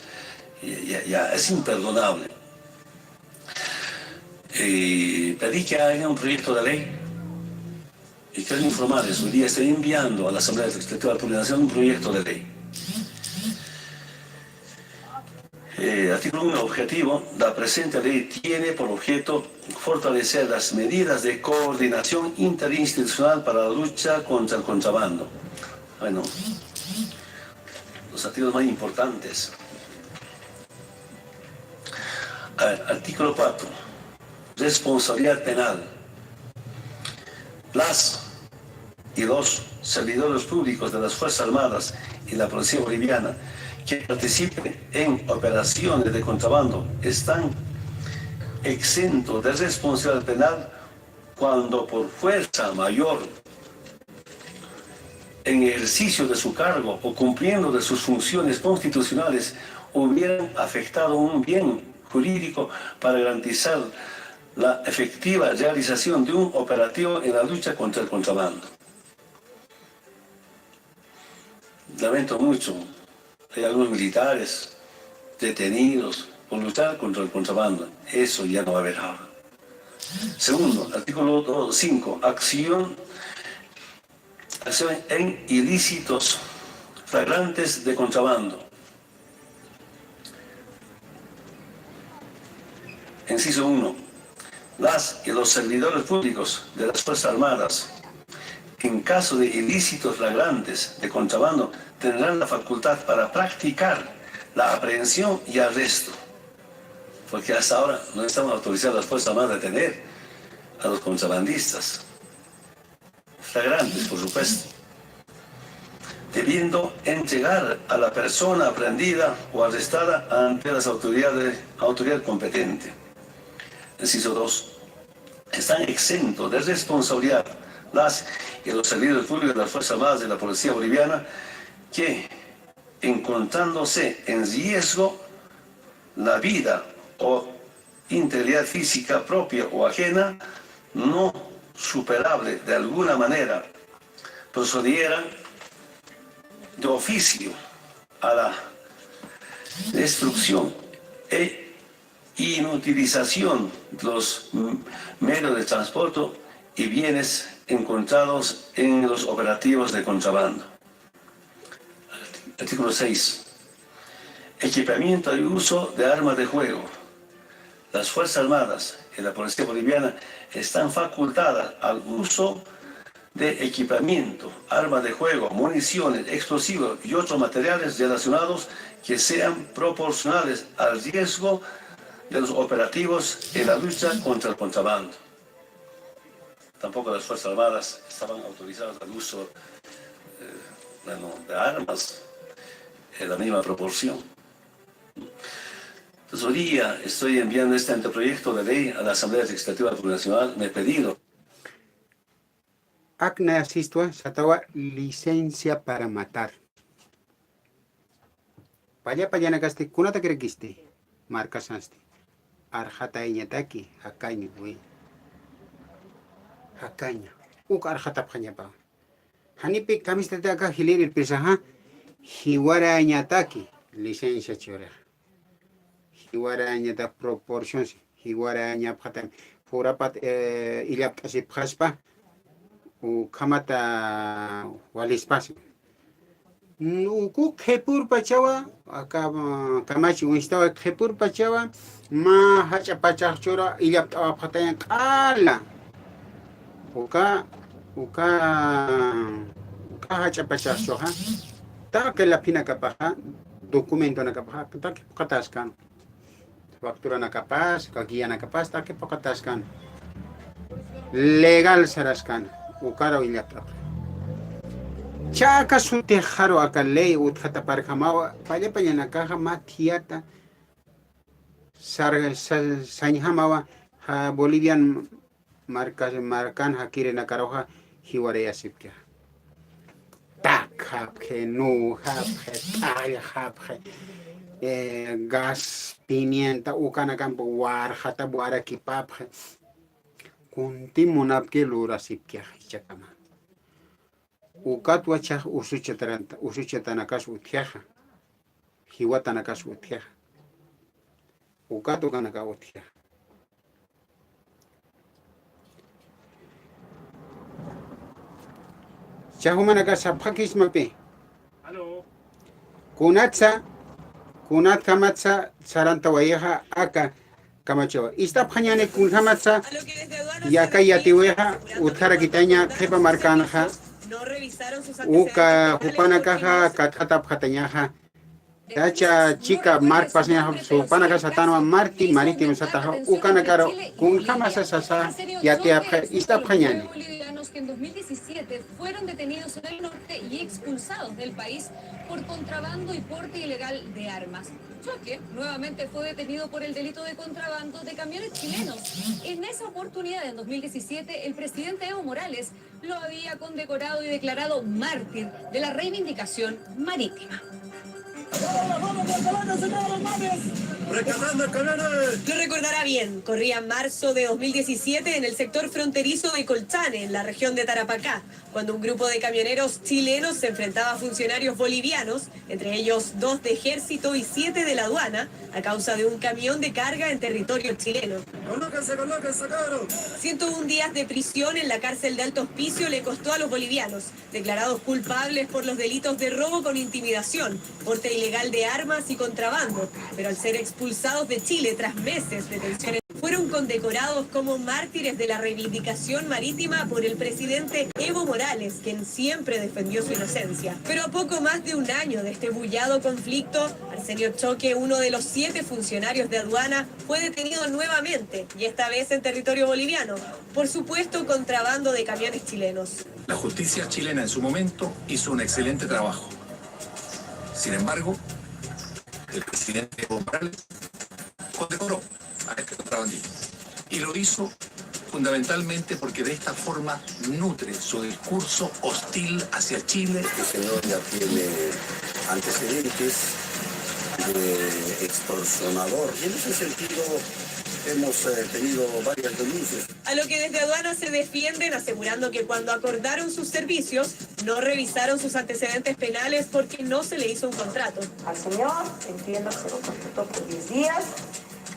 ya, ya, ya es imperdonable. Eh, pedí que haya un proyecto de ley y quiero informarles, hoy día estoy enviando a la Asamblea Legislativa de la Nación un proyecto de ley. Eh, artículo uno, objetivo, la presente ley tiene por objeto fortalecer las medidas de coordinación interinstitucional para la lucha contra el contrabando. Bueno, los artículos más importantes. A ver, artículo cuatro, responsabilidad penal. Las y los servidores públicos de las Fuerzas Armadas y la Policía Boliviana que participen en operaciones de contrabando están exentos de responsabilidad penal cuando por fuerza mayor, en ejercicio de su cargo o cumpliendo de sus funciones constitucionales, hubieran afectado un bien jurídico para garantizar la efectiva realización de un operativo en la lucha contra el contrabando. Lamento mucho, hay algunos militares detenidos por luchar contra el contrabando. Eso ya no va a haber ahora. Segundo, artículo cinco, acción, acción en ilícitos flagrantes de contrabando. Inciso uno. Las y los servidores públicos de las Fuerzas Armadas, en caso de ilícitos flagrantes de contrabando, tendrán la facultad para practicar la aprehensión y arresto, porque hasta ahora no están autorizadas las Fuerzas Armadas a detener a los contrabandistas. Flagrantes, por supuesto, debiendo entregar a la persona aprendida o arrestada ante las autoridades, autoridad competente. Inciso dos. Están exentos de responsabilidad las y los servidores públicos de las Fuerzas Armadas de la Policía Boliviana que, encontrándose en riesgo la vida o integridad física propia o ajena, no superable de alguna manera, procediera de oficio a la destrucción e inutilización de los m-, medios de transporte y bienes encontrados en los operativos de contrabando. Artículo seis. Equipamiento y uso de armas de fuego. Las Fuerzas Armadas y la Policía Boliviana están facultadas al uso de equipamiento, armas de fuego, municiones, explosivos y otros materiales relacionados que sean proporcionales al riesgo de los operativos en la lucha contra el contrabando. Tampoco las Fuerzas Armadas estaban autorizadas al uso, eh, bueno, de armas en la misma proporción. Entonces, hoy día estoy enviando este anteproyecto de ley a la Asamblea Legislativa Plurinacional. Me he pedido. Akna sistwa satawa licencia para matar. Palla pallanakasti, kunata creekisti? Markasansti. Arxatayñataki, jakaña, wi. Jakaña. Uk arxatapxañapa. Janipi kamistataka jilïr irpisaxa, jiwarañataki licencia churixa. Jiwarañata proporción, si. Jiwarañapxatami. Jurapat, eh, illapt'asipxaspa, ukhamata walispasi. Uku qhipürpachawa, aka, ah, kamachi uñstawa qhipürpachawa, mä jach'a pachaxchura illapt'awapxataña q'ala. Uka, uka, uka jach'a pachaxchuxa, taqi laphinakapaxa, documentonakapaxa, taqi phuqhataskan. Facturanakapas, uka guianakapas, taqi phuqhataskan. Legal saraskan. Ukaraw illapt'apxi. Chaka sutixaru aka ley utjataparjamawa, palla pallanakaxa mä thiyata sar-, sa-, sañjamawa, ja, Bolivian marka-, markan jakirinakaruxa jiwarayasipkixa. Takhapxi, nuwjapxi, t'allxapxi, eh, gas, pimienta, ukanakampi warxata warakipapxi. Kunti munapki lurasipkixa jichhakama. Ukatwa chhax usuchataranta-, usuchatanakas utjixa. Jiwatanakas utjixa. Ukat ukanaka utjixa. Chhax jumanaka sapxakismapi. Kunatsa, kunatkamatsa sarantawayixa aka kamachawa. Ist'apxañäni kunjamatsa yaka yatiwixa utjarakitaña qhipa markanxa, uka jupanakaxa katxatapxatañaxa. Yacha chika mark pasañaxa, jupanakax satanwa Marti Marítima sataxa, ukanakaru kunjamasa sasa yatiyapxa, ist'apxañäni. Bolivianos que en dos mil diecisiete fueron detenidos en el norte y expulsados del país por contrabando y porte ilegal de armas. Choque nuevamente fue detenido por el delito de contrabando de camiones chilenos. En esa oportunidad, en dos mil diecisiete, el presidente Evo Morales lo había condecorado y declarado mártir de la reivindicación marítima. Lo recordará bien, corría marzo de dos mil diecisiete en el sector fronterizo de Colchane, en la región de Tarapacá, cuando un grupo de camioneros chilenos se enfrentaba a funcionarios bolivianos, entre ellos dos de ejército y siete de la aduana, a causa de un camión de carga en territorio chileno. Colóquense, colóquense, cabros. Ciento un días de prisión en la cárcel de Alto Hospicio le costó a los bolivianos, declarados culpables por los delitos de robo con intimidación, porte ilegal de armas y contrabando, pero al ser expulsados de Chile tras meses de tensiones, fueron condecorados como mártires de la reivindicación marítima por el presidente Evo Morales, quien siempre defendió su inocencia. Pero a poco más de un año de este bullado conflicto, Arsenio Choque, uno de los siete funcionarios de aduana, fue detenido nuevamente, y esta vez en territorio boliviano, por supuesto contrabando de camiones chilenos. La justicia chilena en su momento hizo un excelente trabajo. Sin embargo, el presidente Evo Morales condecoró a este contrabandista. Y lo hizo fundamentalmente porque de esta forma nutre su discurso hostil hacia Chile. Este señor ya tiene antecedentes de extorsionador. Y en ese sentido hemos, eh, tenido varias denuncias. A lo que desde aduana se defienden asegurando que cuando acordaron sus servicios, no revisaron sus antecedentes penales porque no se le hizo un contrato. Al señor, entiendo que se lo contrató por diez días.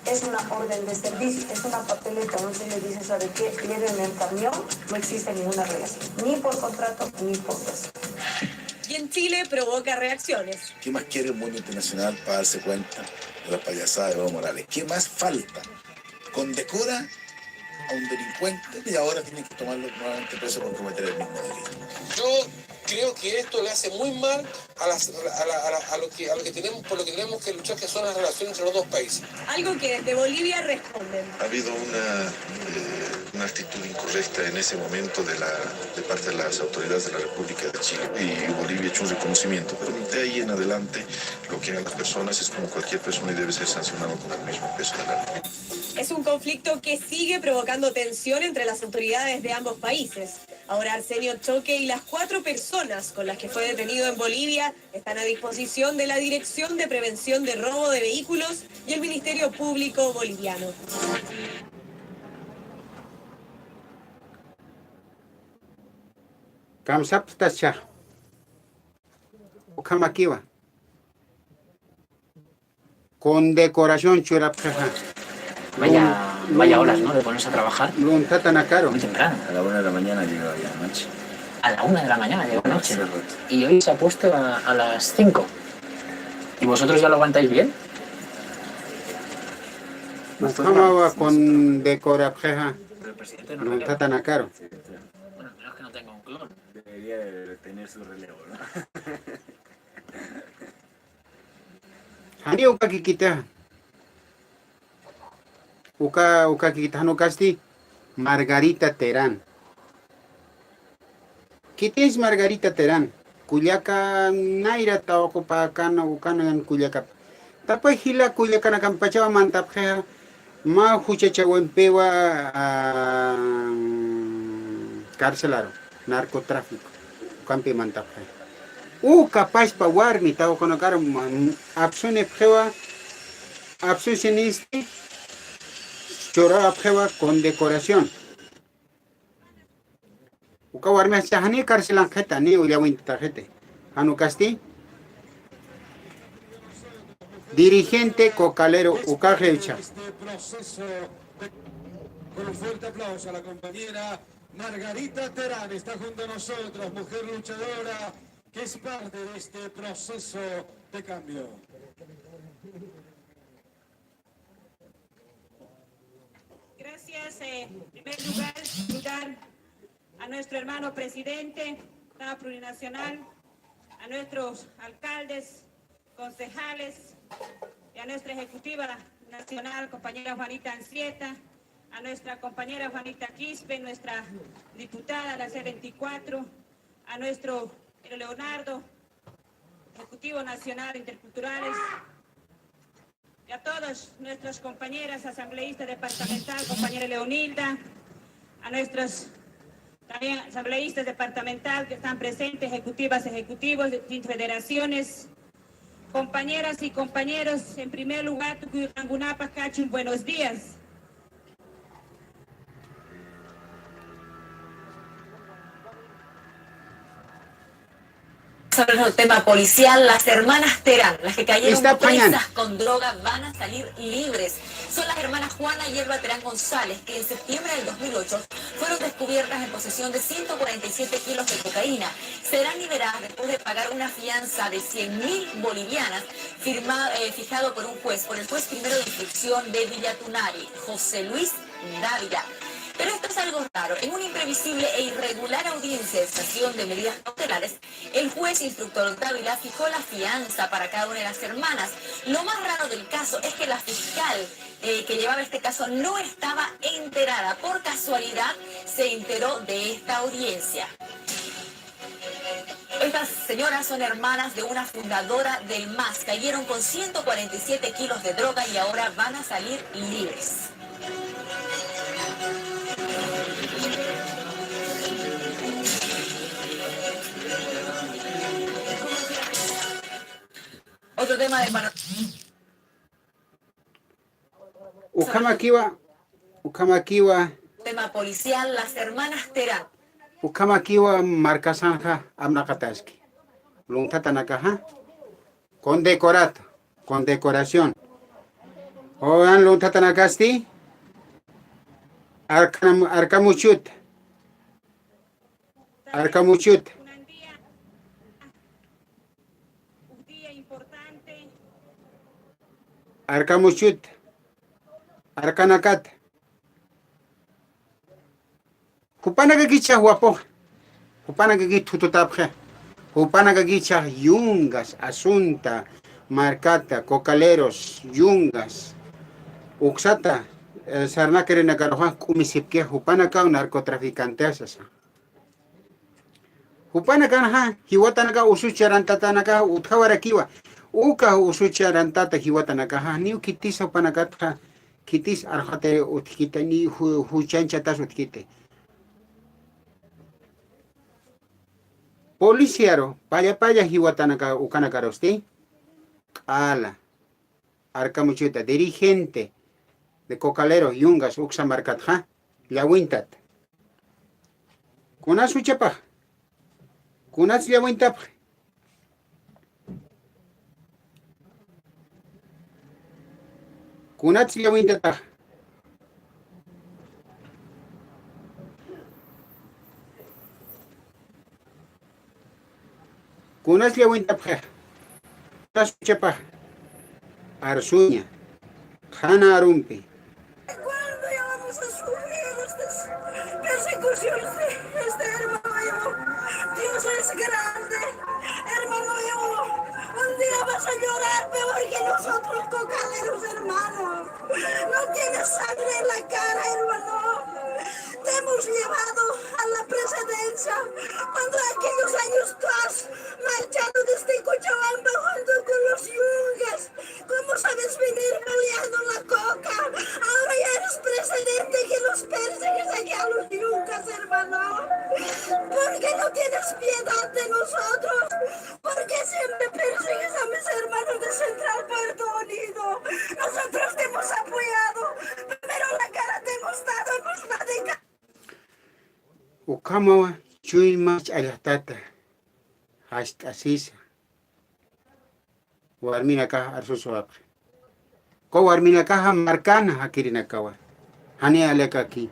Es una orden de servicio, es una papeleta donde se le dice, ¿sabe qué? Lléveme el camión, no existe ninguna relación, ni por contrato, ni por cosa. Y en Chile provoca reacciones. ¿Qué más quiere el mundo internacional para darse cuenta de la payasada de Evo Morales? ¿Qué más falta? Condecora a un delincuente y ahora tienen que tomarlo nuevamente preso por cometer el mismo delito. Yo creo que esto le hace muy mal a las, a la, a la, a lo que, a lo que tenemos, por lo que tenemos que luchar, que son las relaciones entre los dos países. Algo que desde Bolivia responden. Ha habido una, eh, una actitud incorrecta en ese momento de la, de parte de las autoridades de la República de Chile y Bolivia ha hecho un reconocimiento, pero de ahí en adelante lo que hagan las personas es como cualquier persona y debe ser sancionado con el mismo peso de la ley. Es un conflicto que sigue provocando tensión entre las autoridades de ambos países. Ahora Arsenio Choque y las cuatro personas con las que fue detenido en Bolivia están a disposición de la Dirección de Prevención de Robo de Vehículos y el Ministerio Público Boliviano. Kamsapxtacha. Ukhamakiwa. Condecoración churapxaxa. Vaya, vaya horas, ¿no? De ponerse a trabajar. Lunthatanakaru. Muy temprano. A la una de la mañana llegaba ya anoche. A la una de la mañana llegó anoche. Hace rato. Y hoy se ha puesto a, a las cinco. ¿Y vosotros ya lo aguantáis bien? Ukhamawa condecorapxaxa. Pero el presidente no. Lunthatanakaru. Bueno, al menos que no tenga un clon. Debería de tener su relevo, ¿no? Jani ukakikita. Uka, ukakikita, jan ukasti Margarita Terán. Khitinsa Margarita Terán, kullaka nayra tawaqupakana, ukana kullakapa. Tapa jila kullakanakampachawa mantapxixa, mä juchachawampiwa, ah, carcelaru, narcotráfico, ukampi mantapxixa. Uka pachpa warmi tawaqunakar, mm, apsunipxiwa, apsusinisti, churawapxiwa condecoración. Uka warmixa jani carcelanxita, ni ullawintaxiti. Jan ukasti, dirigente cocalero ukax jiwcha. Con un fuerte aplauso a la compañera Margarita Terán, está junto a nosotros, mujer luchadora, que es parte de este proceso de cambio. Gracias, eh, en primer lugar, saludar a nuestro hermano presidente, Senado Plurinacional, a nuestros alcaldes, concejales, y a nuestra ejecutiva nacional, compañera Juanita Ancieta, a nuestra compañera Juanita Quispe, nuestra diputada, la C veinticuatro, a nuestro Leonardo, ejecutivo nacional, interculturales, y a todas nuestras compañeras asambleístas departamental, compañera Leonilda, a nuestros también asambleístas departamental que están presentes, ejecutivas, ejecutivos de distintas federaciones, compañeras y compañeros, en primer lugar, tukuy qankunapas kachun buenos días. Sobre el tema policial, las hermanas Terán, las que cayeron presas con droga, van a salir libres. Son las hermanas Juana y Elba Terán González, que en septiembre del dos mil ocho fueron descubiertas en posesión de ciento cuarenta y siete kilos de cocaína. Serán liberadas después de pagar una fianza de cien mil bolivianas, firma-, eh, fijado por un juez, por el juez primero de instrucción de Villa Tunari, José Luis Dávila. Pero esto es algo raro. En una imprevisible e irregular audiencia de sesión de medidas cautelares, el juez instructor Dávila fijó la fianza para cada una de las hermanas. Lo más raro del caso es que la fiscal, eh, que llevaba este caso no estaba enterada. Por casualidad se enteró de esta audiencia. Estas señoras son hermanas de una fundadora del mas. Cayeron con ciento cuarenta y siete kilos de droga y ahora van a salir libres. Otro tema de Panamá. Ukhamakiwa, ukhamakiwa. Tema policial, las hermanas Terán. Ukhamakiwa markasanxa apnaqataski. Lunthatanakaxa. Condecorata, condecoración. Oyan lunthatanakasti. Arkanam-, arkamuchuta. Arkamuchuta. Arkamuchuta. Arkanakata. Jupanakakichax wapuxa. Jupanakakich thututapxi. Jupanakakichax yungas, asunta, markata, cocaleros, yungas. Uksata, eh, sarnakirinakaruxa k'umisipkix jupanakaw narcotraficante sasa. Jupanakanxa, jiwatanaka usucharantatanaka utjawarakiwa. Uka usucharantata jiwatanakaxa, niw khitisa jupanakatxa, khitis arxatiri utjkiti, ni ju-, juchanchatas utjkiti. Policiaru, palla palla jiwatanaka ukanakarusti, q'ala. Arkamuchuta, dirigente de cocalero, yungas, uksa markatxa, llawintat. Kunas juchapax, kunas llawintapxi. Kunas llawintatax. Kunas llawintapxi. Kunas juchapax. Arsuña. Qhana arumpi. ¿Cuándo ya vamos a sufrir estas persecuciones de este hermano Evo? Dios es grande, hermano Evo. Un día vas a llorar peor que nosotros, cocaleros, hermano. No tienes sangre en la cara, hermano. Te hemos llevado a la presidencia cuando Ukhamawa chuyma ch'allxtata jast'asisa. Warminakaxa arsusuwapxi. Uka warminakaxa markan jakirinakawa. Jani alakaki.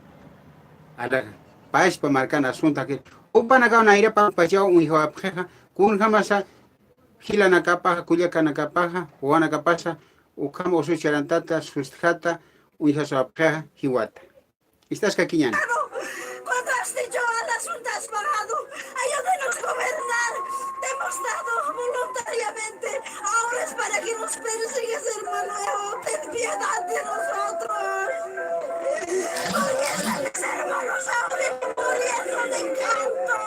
Alaka. Pachpa markan asunta jakir. Jupanakaw nayrapampachaw uñjawapxixa. Kunjamasa jilanakapaxa, kullakanakapaxa, wawanakapasa, ukham usucharantata, sustjata, uñjasuwapxixa, jiwata. Istaskakiñäni. Cuando has dicho a las juntas bajado, ayúdenos gobernar, te hemos dado voluntariamente, ahora es para que nos persigues, hermano Evo, ten piedad de nosotros. Porque están mis hermanos ahora muriendo de canto.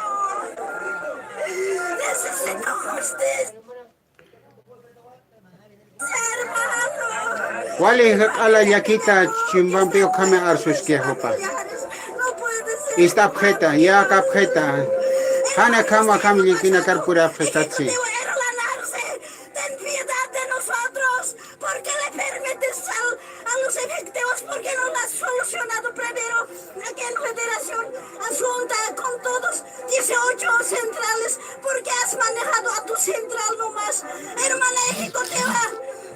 Necesito justicia. Wali jaq'ala llakita chimbampi ukhama arsuski jupa. Ist'apxita, yäkapxita. Jani akham akham llikinakar purapxitatsi. Ten piedad de nosotros, porque le permites al, a los efectivos, porque no lo has solucionado primero. Aquí en Federación, asunta con todos dieciocho centrales, porque has manejado a tu central nomás. Hermana ejecutiva,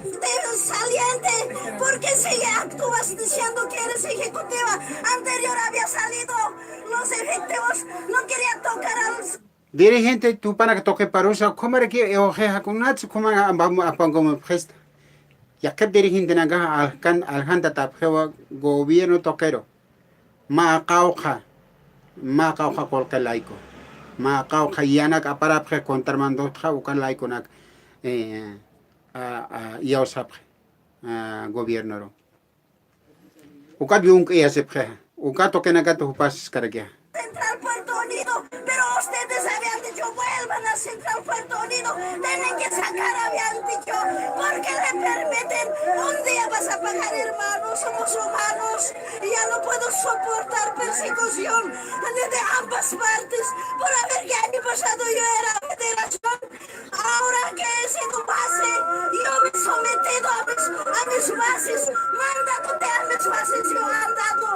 de saliente, ¿por qué sigue actúas diciendo que eres ejecutiva? Anterior había salido los efectivos, no quería tocar a los Dirigente tupanaka tuqiparusa, ukhamaraki iwxixa kunats ukhama apankumapxista. Yaqhip dirigentenakaxa aljan, aljantatapxiwa gobierno tuqiru. Mä qawqha, mä qawqha qullqi layku. Mä qawqha yanak aparapxi contramandotxa uka laykunak, eh, a, a, iyawsapxi, a, gobiernoru. Ukat yunk'iyasipxixa, ukat tuqinakat jupaskarakixa. Central Puerto Unido, pero ustedes habían dicho, vuelvan a Central Puerto Unido, tienen que sacar, habían dicho, ¿por qué le permiten? Un día vas a pagar, hermano, somos humanos, y ya no puedo soportar persecución de ambas partes, por haber que año pasado yo era federación. Ahora que he sido base, yo me he sometido a mis, a mis bases, mandándote a mis bases, yo he andado.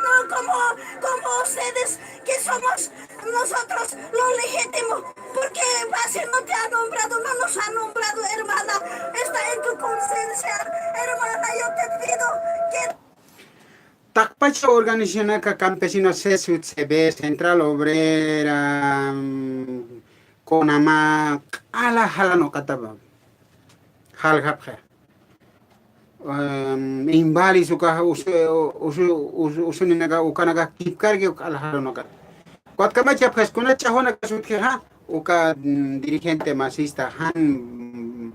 No como, como ustedes, que somos nosotros los legítimos, porque base no te ha nombrado, no nos ha nombrado, hermana. Está en tu conciencia, hermana, yo te pido que Taqpacha organizacionaka campesino, CESUTCB, Central Obrera, mm, CONAMA, q'ala jalanuqatapa jaljapxi. Em, inválidos ukaxa usu, usu, usu, usuninaka ukanaka kipkarki q'ala jalanuqat. Ukat kamachapxis, kuna ch'axwanakax utjixa, uka, mm, dirigente masista jan,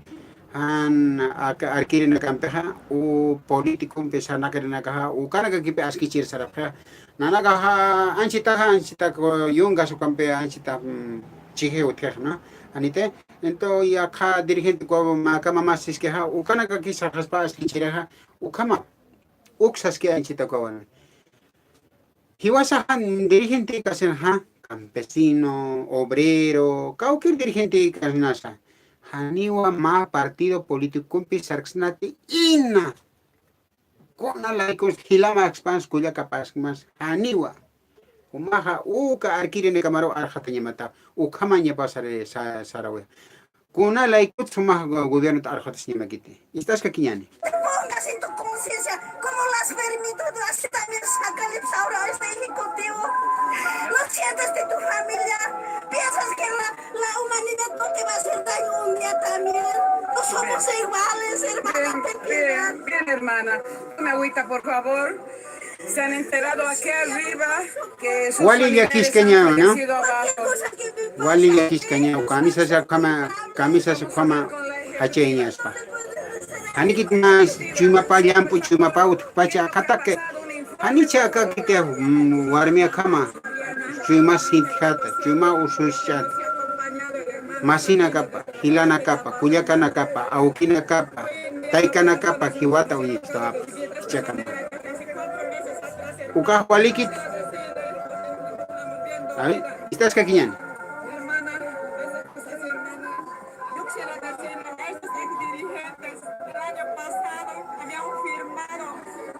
jan ak-, arkirinakampixa, u politikumpi sarnaqarinakaxa, ukanakakipi askichir sarapxixa. Nanakaxa anchitaxa, anchita ku-, yungas ukampi anchita, mm, chiji utjixa, ¿no? Janiti, entonces, yaqha dirigente ku maka mama siskixa, ukanakaki sarxaspa askichirixa, ukhama, uk saski anchita kuwan. Jiwasaxa dirigentekäsinxa, campesino, obrero, kawkir dirigentekäsinasa. Janiwa mä partido políticokumpi sarksnati ina. Kuna laykus jilamakspas, kullakapaskmas, janiwa. Jumaxa uka arkirinakamaru arxatañamata, ukhamañapa sare-, sa-, sarawaya. Kuna laykut sumax go-, gobiernot arxatasiñamakiti. Istaskakiñäni. Te pongas en tu conciencia, como lo has permitido, así también sácale ahora a este ejecutivo. No sientes de tu familia, piensas que la, la humanidad no te va a hacer daño un día también. No somos iguales, hermana, bien, te pido. Bien, bien, hermana. No me agüita, por favor. Se han enterado aquí arriba que sus familiares han fallecido abajo. Wali llakiskañaw, ¿no? Wali llakiskañaw, kamisasa ukhama, kamisasa ukhama jachayañaspa. Janikit mä chuymapa llamp'u, chuymapa utjpacha aqhataki. Janicha akakiti, mm, warmi akhama. Chuyma sintjata, chuyma ususchata. Masinakapa, jilanakapa, kullakanakapa, awkinakapa, taykanakapa, jiwata uñistawapa. Ichakama. Ukax walikit. A ver, istaskakiñäni. Yo quisiera decirle a estos ex dirigentes que el año pasado habían firmado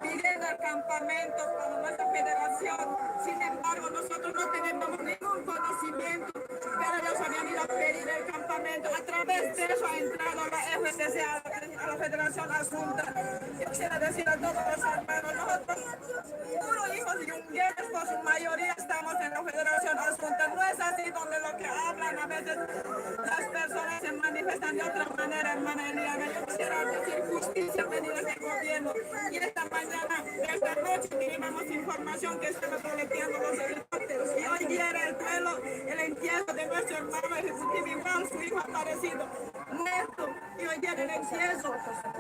pidiendo el campamento para nuestra federación. Sin embargo, nosotros no tenemos ningún conocimiento, pero ellos habían ido a pedir el campamento. A través de eso ha entrado la F T C a la, a la Federación Asunta. Yo quisiera decir a todos los hermanos, nosotros, puro hijos yungueros, por su mayoría estamos en la Federación Asunta. No es así donde lo que hablan a veces las personas se manifiestan de otra manera, hermana Eliana. Yo quisiera decir justicia a pedido este gobierno. Y esta mañana, esta noche, teníamos información que estaba boleteando los helicópteros. Y hoy día era el duelo, el entierro de nuestro hermano ejecutivo, igual su hijo aparecido, muerto. Y hoy día era el entierro.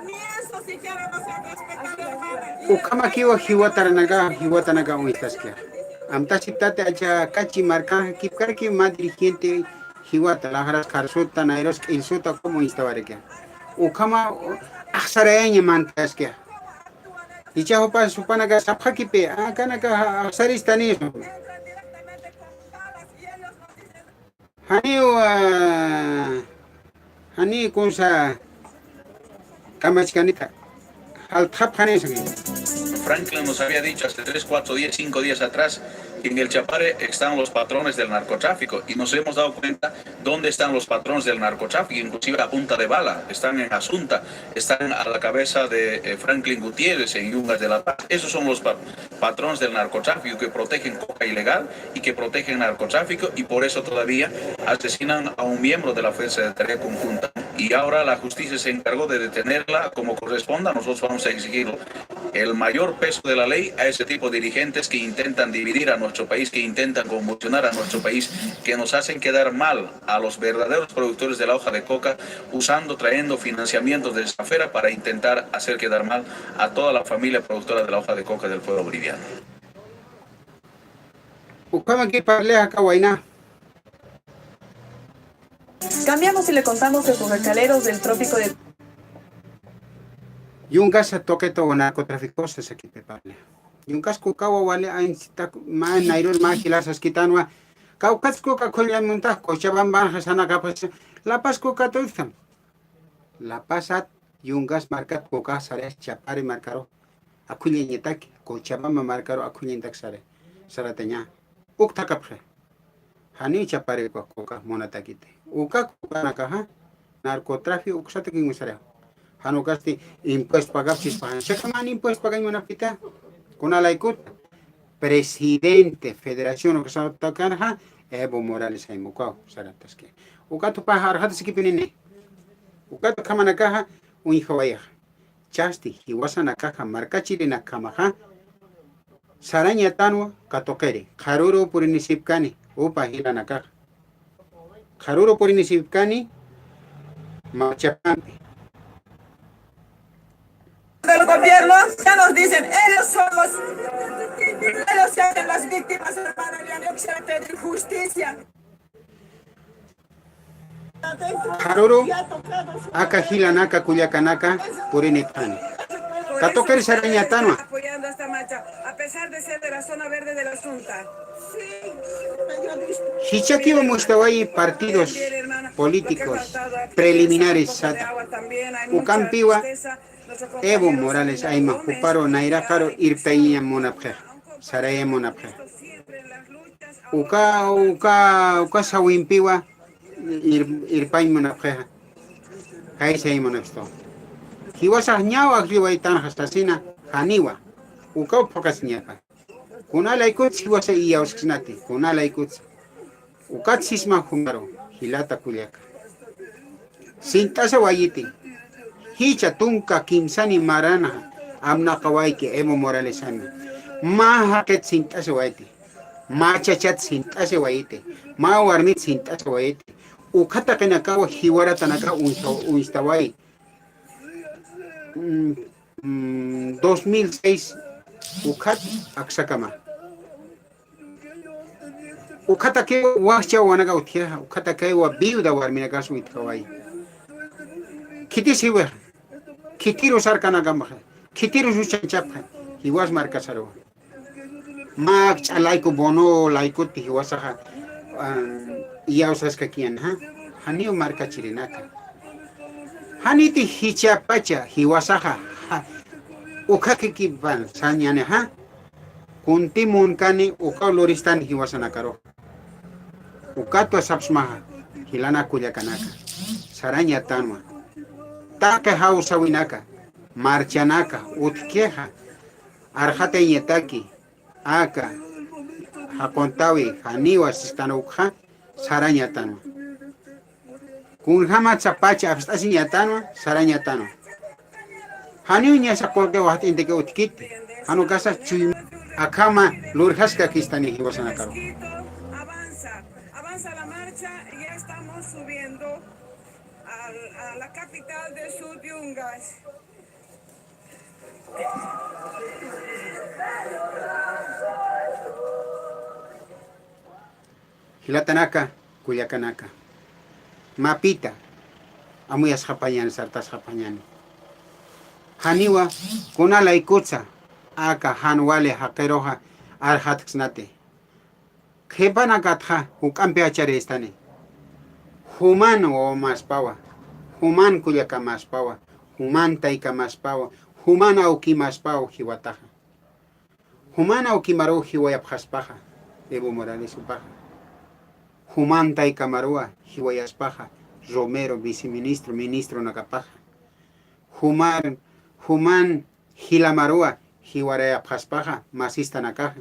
Ni eso siquiera nos han respetado, hermana. Y ukhamakiwa jiwataranaga, jiwatanaka uñstaskir. Amtasiptati acha kachi marka, kipkarki mä dirigente jiwata, laxras karsuta, nayrus k'illsuta, como uñstawariki. Ukhama, axsarayaña mantaskir. Icha jupa, supanaka sapxakipi, akanaka axsaristani. Janiw, ah, jani kunsa kamachkanita. Altxapxani saki. Franklin nos había dicho hace tres, cuatro días, cinco días atrás que en el Chapare están los patrones del narcotráfico y nos hemos dado cuenta dónde están los patrones del narcotráfico, inclusive a punta de bala, están en Asunta, están a la cabeza de, eh, Franklin Gutiérrez en Yungas de La Paz. Esos son los pa-, patrones del narcotráfico que protegen coca ilegal y que protegen narcotráfico y por eso todavía asesinan a un miembro de la Fuerza de Tarea Conjunta. Y ahora la justicia se encargó de detenerla como corresponda. Nosotros vamos a exigir el mayor peso de la ley a ese tipo de dirigentes que intentan dividir a nuestro país, que intentan convulsionar a nuestro país, que nos hacen quedar mal a los verdaderos productores de la hoja de coca, usando, trayendo financiamientos de esa esfera para intentar hacer quedar mal a toda la familia productora de la hoja de coca del pueblo boliviano. Ukhamaki parle aka wayna. Cambiamos y le contamos de sus recaleros del trópico de Yungas tuqita narcotráfico sasakipi parle. Yungas kukawa wali anchita ma nayrur ma jila saskitanwa. Kawkats kuka kulla munta Cochabamba sanaka pues. La Paz kuka tutam. La Pazat, Yungas markat kuka sare Chapare markaru. Akhullañataki, Cochabamba markaru akhullañatak sare. Sarataña. Uktakapxe. Jani Chapare kuka, kuka munatakiti. Uka kukanakaxa, narcotráfico uksatakin sare. Jan ukasti impuesto pagapchispa. Chakaman impuesto pagañ munapita. Kunalaykut. Presidente Federación ukasatakanxa, Evo Morales Ayma ukaw sarataski. Ukatupa arxataskipinini. Ukatu ukhamanakaxa, uñjawayaxa. Chasti, jiwasanakaxa, markachirinakjamaxa, sarañatanwa, katuqiri, qharuru purinisipkani, upa jilanakaxa. Qharuru purinisipkani, marchapampi. Del gobierno, ya nos dicen, ellos son los, ellos se hacen las víctimas, hermano, yo quisiera pedir justicia. Qharuru, aka jilanaka, kullakanaka, purinipxani. Katuqir sarañatanwa. Apoyando esta marcha, a pesar de ser de la zona verde de la Asunta. Jichhakiwa mustawayi partidos políticos preliminares sata. Ukampiwa Evo Morales Ayma juparu nayraqaru irptayañ munapxixa, sarayañ munapxixa. Uka, uka, uka sawimpiwa ir-, irpañ munapxixa. Jaysayañ munapxistu. Jiwasax ñaw ajlliwaytanxa sasina janiwa. Ukaw phuqasiñapa. Kunalaykutsa jiwasa iyawsksnati, kunalaykutsa. Ukat sisma jumaru, jilata kullaka. Sint'asawayiti. Jichha tunka kimsani marana apnaqawayki Evo Morales Ayma. Mä jaqit sint'asawayiti. Mä chachat sint'asawayiti. Mä warmit sint'asawayiti. Uka taqinakawa jiwaratanaka uñsta-, uñstaway. Mm, mm, dos mil seis ukhat aksakama. Ukhatakiwa waxcha wawanaka utjixa, ukhatakiwa viuda warminakas utjaway. Khitis jiwixa, khitirus arkanakamaxa, khitirus uchanchapxa, jiwas markasaruwa. Mä akch'a layku bono laykuti jiwasaxa, ah, iyawsaskakiñäni, ja? Janiw markachirinaka. Janiti jichhapacha jiwasaxa, ja, ukhakikipan sañäni, ja? Kunti munkani ukaw luristani jiwasanakaruxa. Ukatwa sapsmaxa, jilanaka kullakanaka. Sarañatanwa. Taqi jawsäwinaka, marchanaka, utjkixa, arxatayañataki, aka, jaquntäwi, janiwa sistan ukxa, sarañatanwa. Kunjamatsa pacha apst'asiñatanwa, sarañatanwa. Janiw ñasa qullqi waxt'intaki utjkiti. Jan ukasa chuym akhama lurjaskakistani jiwasanakaru. Avanza, avanza la marcha, ya estamos subiendo al, a la capital de Sud Yungas. Jilatanaka, kullakanaka. Mapita, amuyasxapañani, sartasxapañani. Janiwa, kuna laykutsa, aka jan wali jaqiruxa, arxatksnati. Qhipanakatxa, juk'ampi acharistani. Juman wawamaspawa, juman kullakamaspawa, juman taykamaspawa, juman awkimaspawa jiwataxa. Juman awkimaruw jiwayapxaspaxa, Evo Morales jupaxa. Juman taykamaruwa jiwayaspaxa, Romero, viceministro, ministronakapaxa. Juman, juman jilamaruwa jiwarayapxaspaxa, masistanakaxa.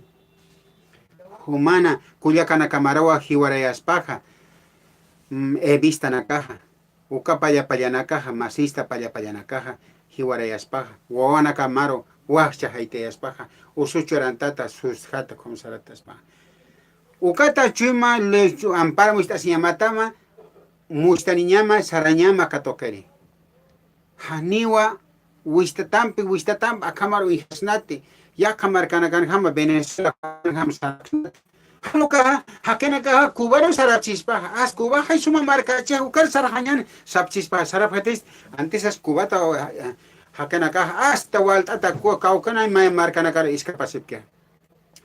Jumana kullakanakamaruwa jiwarayaspaxa, mm, evistanakaxa. Uka pallapallanakaxa, masista pallapallanakaxa, jiwarayaspaxa, wawanakamaru waxcha jaytayaspaxa, usuchurantata, susjata, khumsarataspaxa. Ukata chuyma le-, ampara must'asiñamatama, must'aniñama, sarañama katuqiri. Janiwa, wistatampi, wistatampi, akhamaru uñjasnati, yaqha markanakanjama, Venezuela, jama saraksnati. Jan ukaxa, jaqinakaxa Cubaru sarapchispaxa, as Cubaxa suma markachi, ukar sarxañani sapchispaxa, sarapxatis, antisas Cubata, eh, jaqinakaxa, hasta walt'ata ku-, kawkhanay may markanakar iskapasipkixa,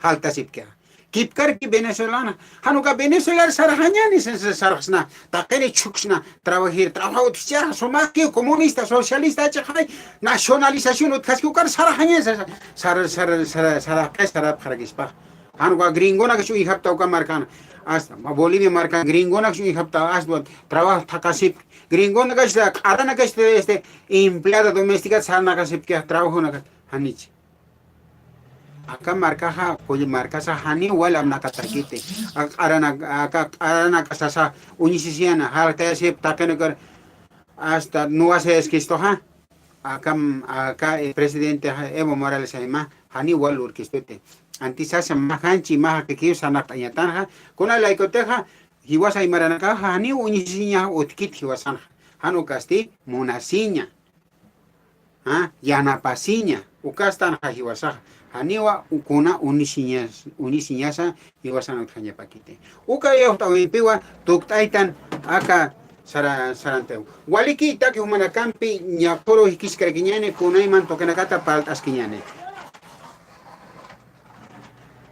jaltasipkixa. Kipkarki venezolana, jan uka Venezuelar sarxañani, sa-, sa-, sarxsna, taqini chhuksna, trabajir, trabaja utjchixa, sumaki, comunista, socialista, chixay, nacionalización utjaski, ukar sarxañani, sa-, sa-, sar-, sar-, sar-, sarapxi, sarapxarakispaxa. Jan uka gringonakax uñjapta uka markan, hasta Bolivia markan gringonakax uñjapta, hasta trabajo thaqasipki. Gringonakax, q'aranakax, este, empleada doméstica sarnaqasipki, trabajonaka, janich. Aka markaxa, kull markasa janiw wal apnaqatakiti. Aka q'arana-, aka q'aranakasasa uñisisiñana, jaltayasip taqinakar, hasta nuwasayaskistuxa. Aka, aka, eh, presidente, Evo Morales, ayma, janiw wal lurkistuti. Antisasa mä janchi, mä jaqikiw sarnaqt'añatanxa, kuna laykutixa, jiwasa aymaranakaxa, janiw uñisisiñax utjkit jiwasanxa. Jan ukasti, munasiña. ¿Ah? Yanapasiña. Ukastanxa jiwasaxa. Janiwa kuna unisiñas-, unisiñasa, jiwasan utjañapakiti. Uka yawt'awimpiwa tukt'aytan aka sara-, sarantaw. Waliki taqi jumanakampi ñaquru jikiskarakiñani, kunayman tuqinakata parlt'askiñani.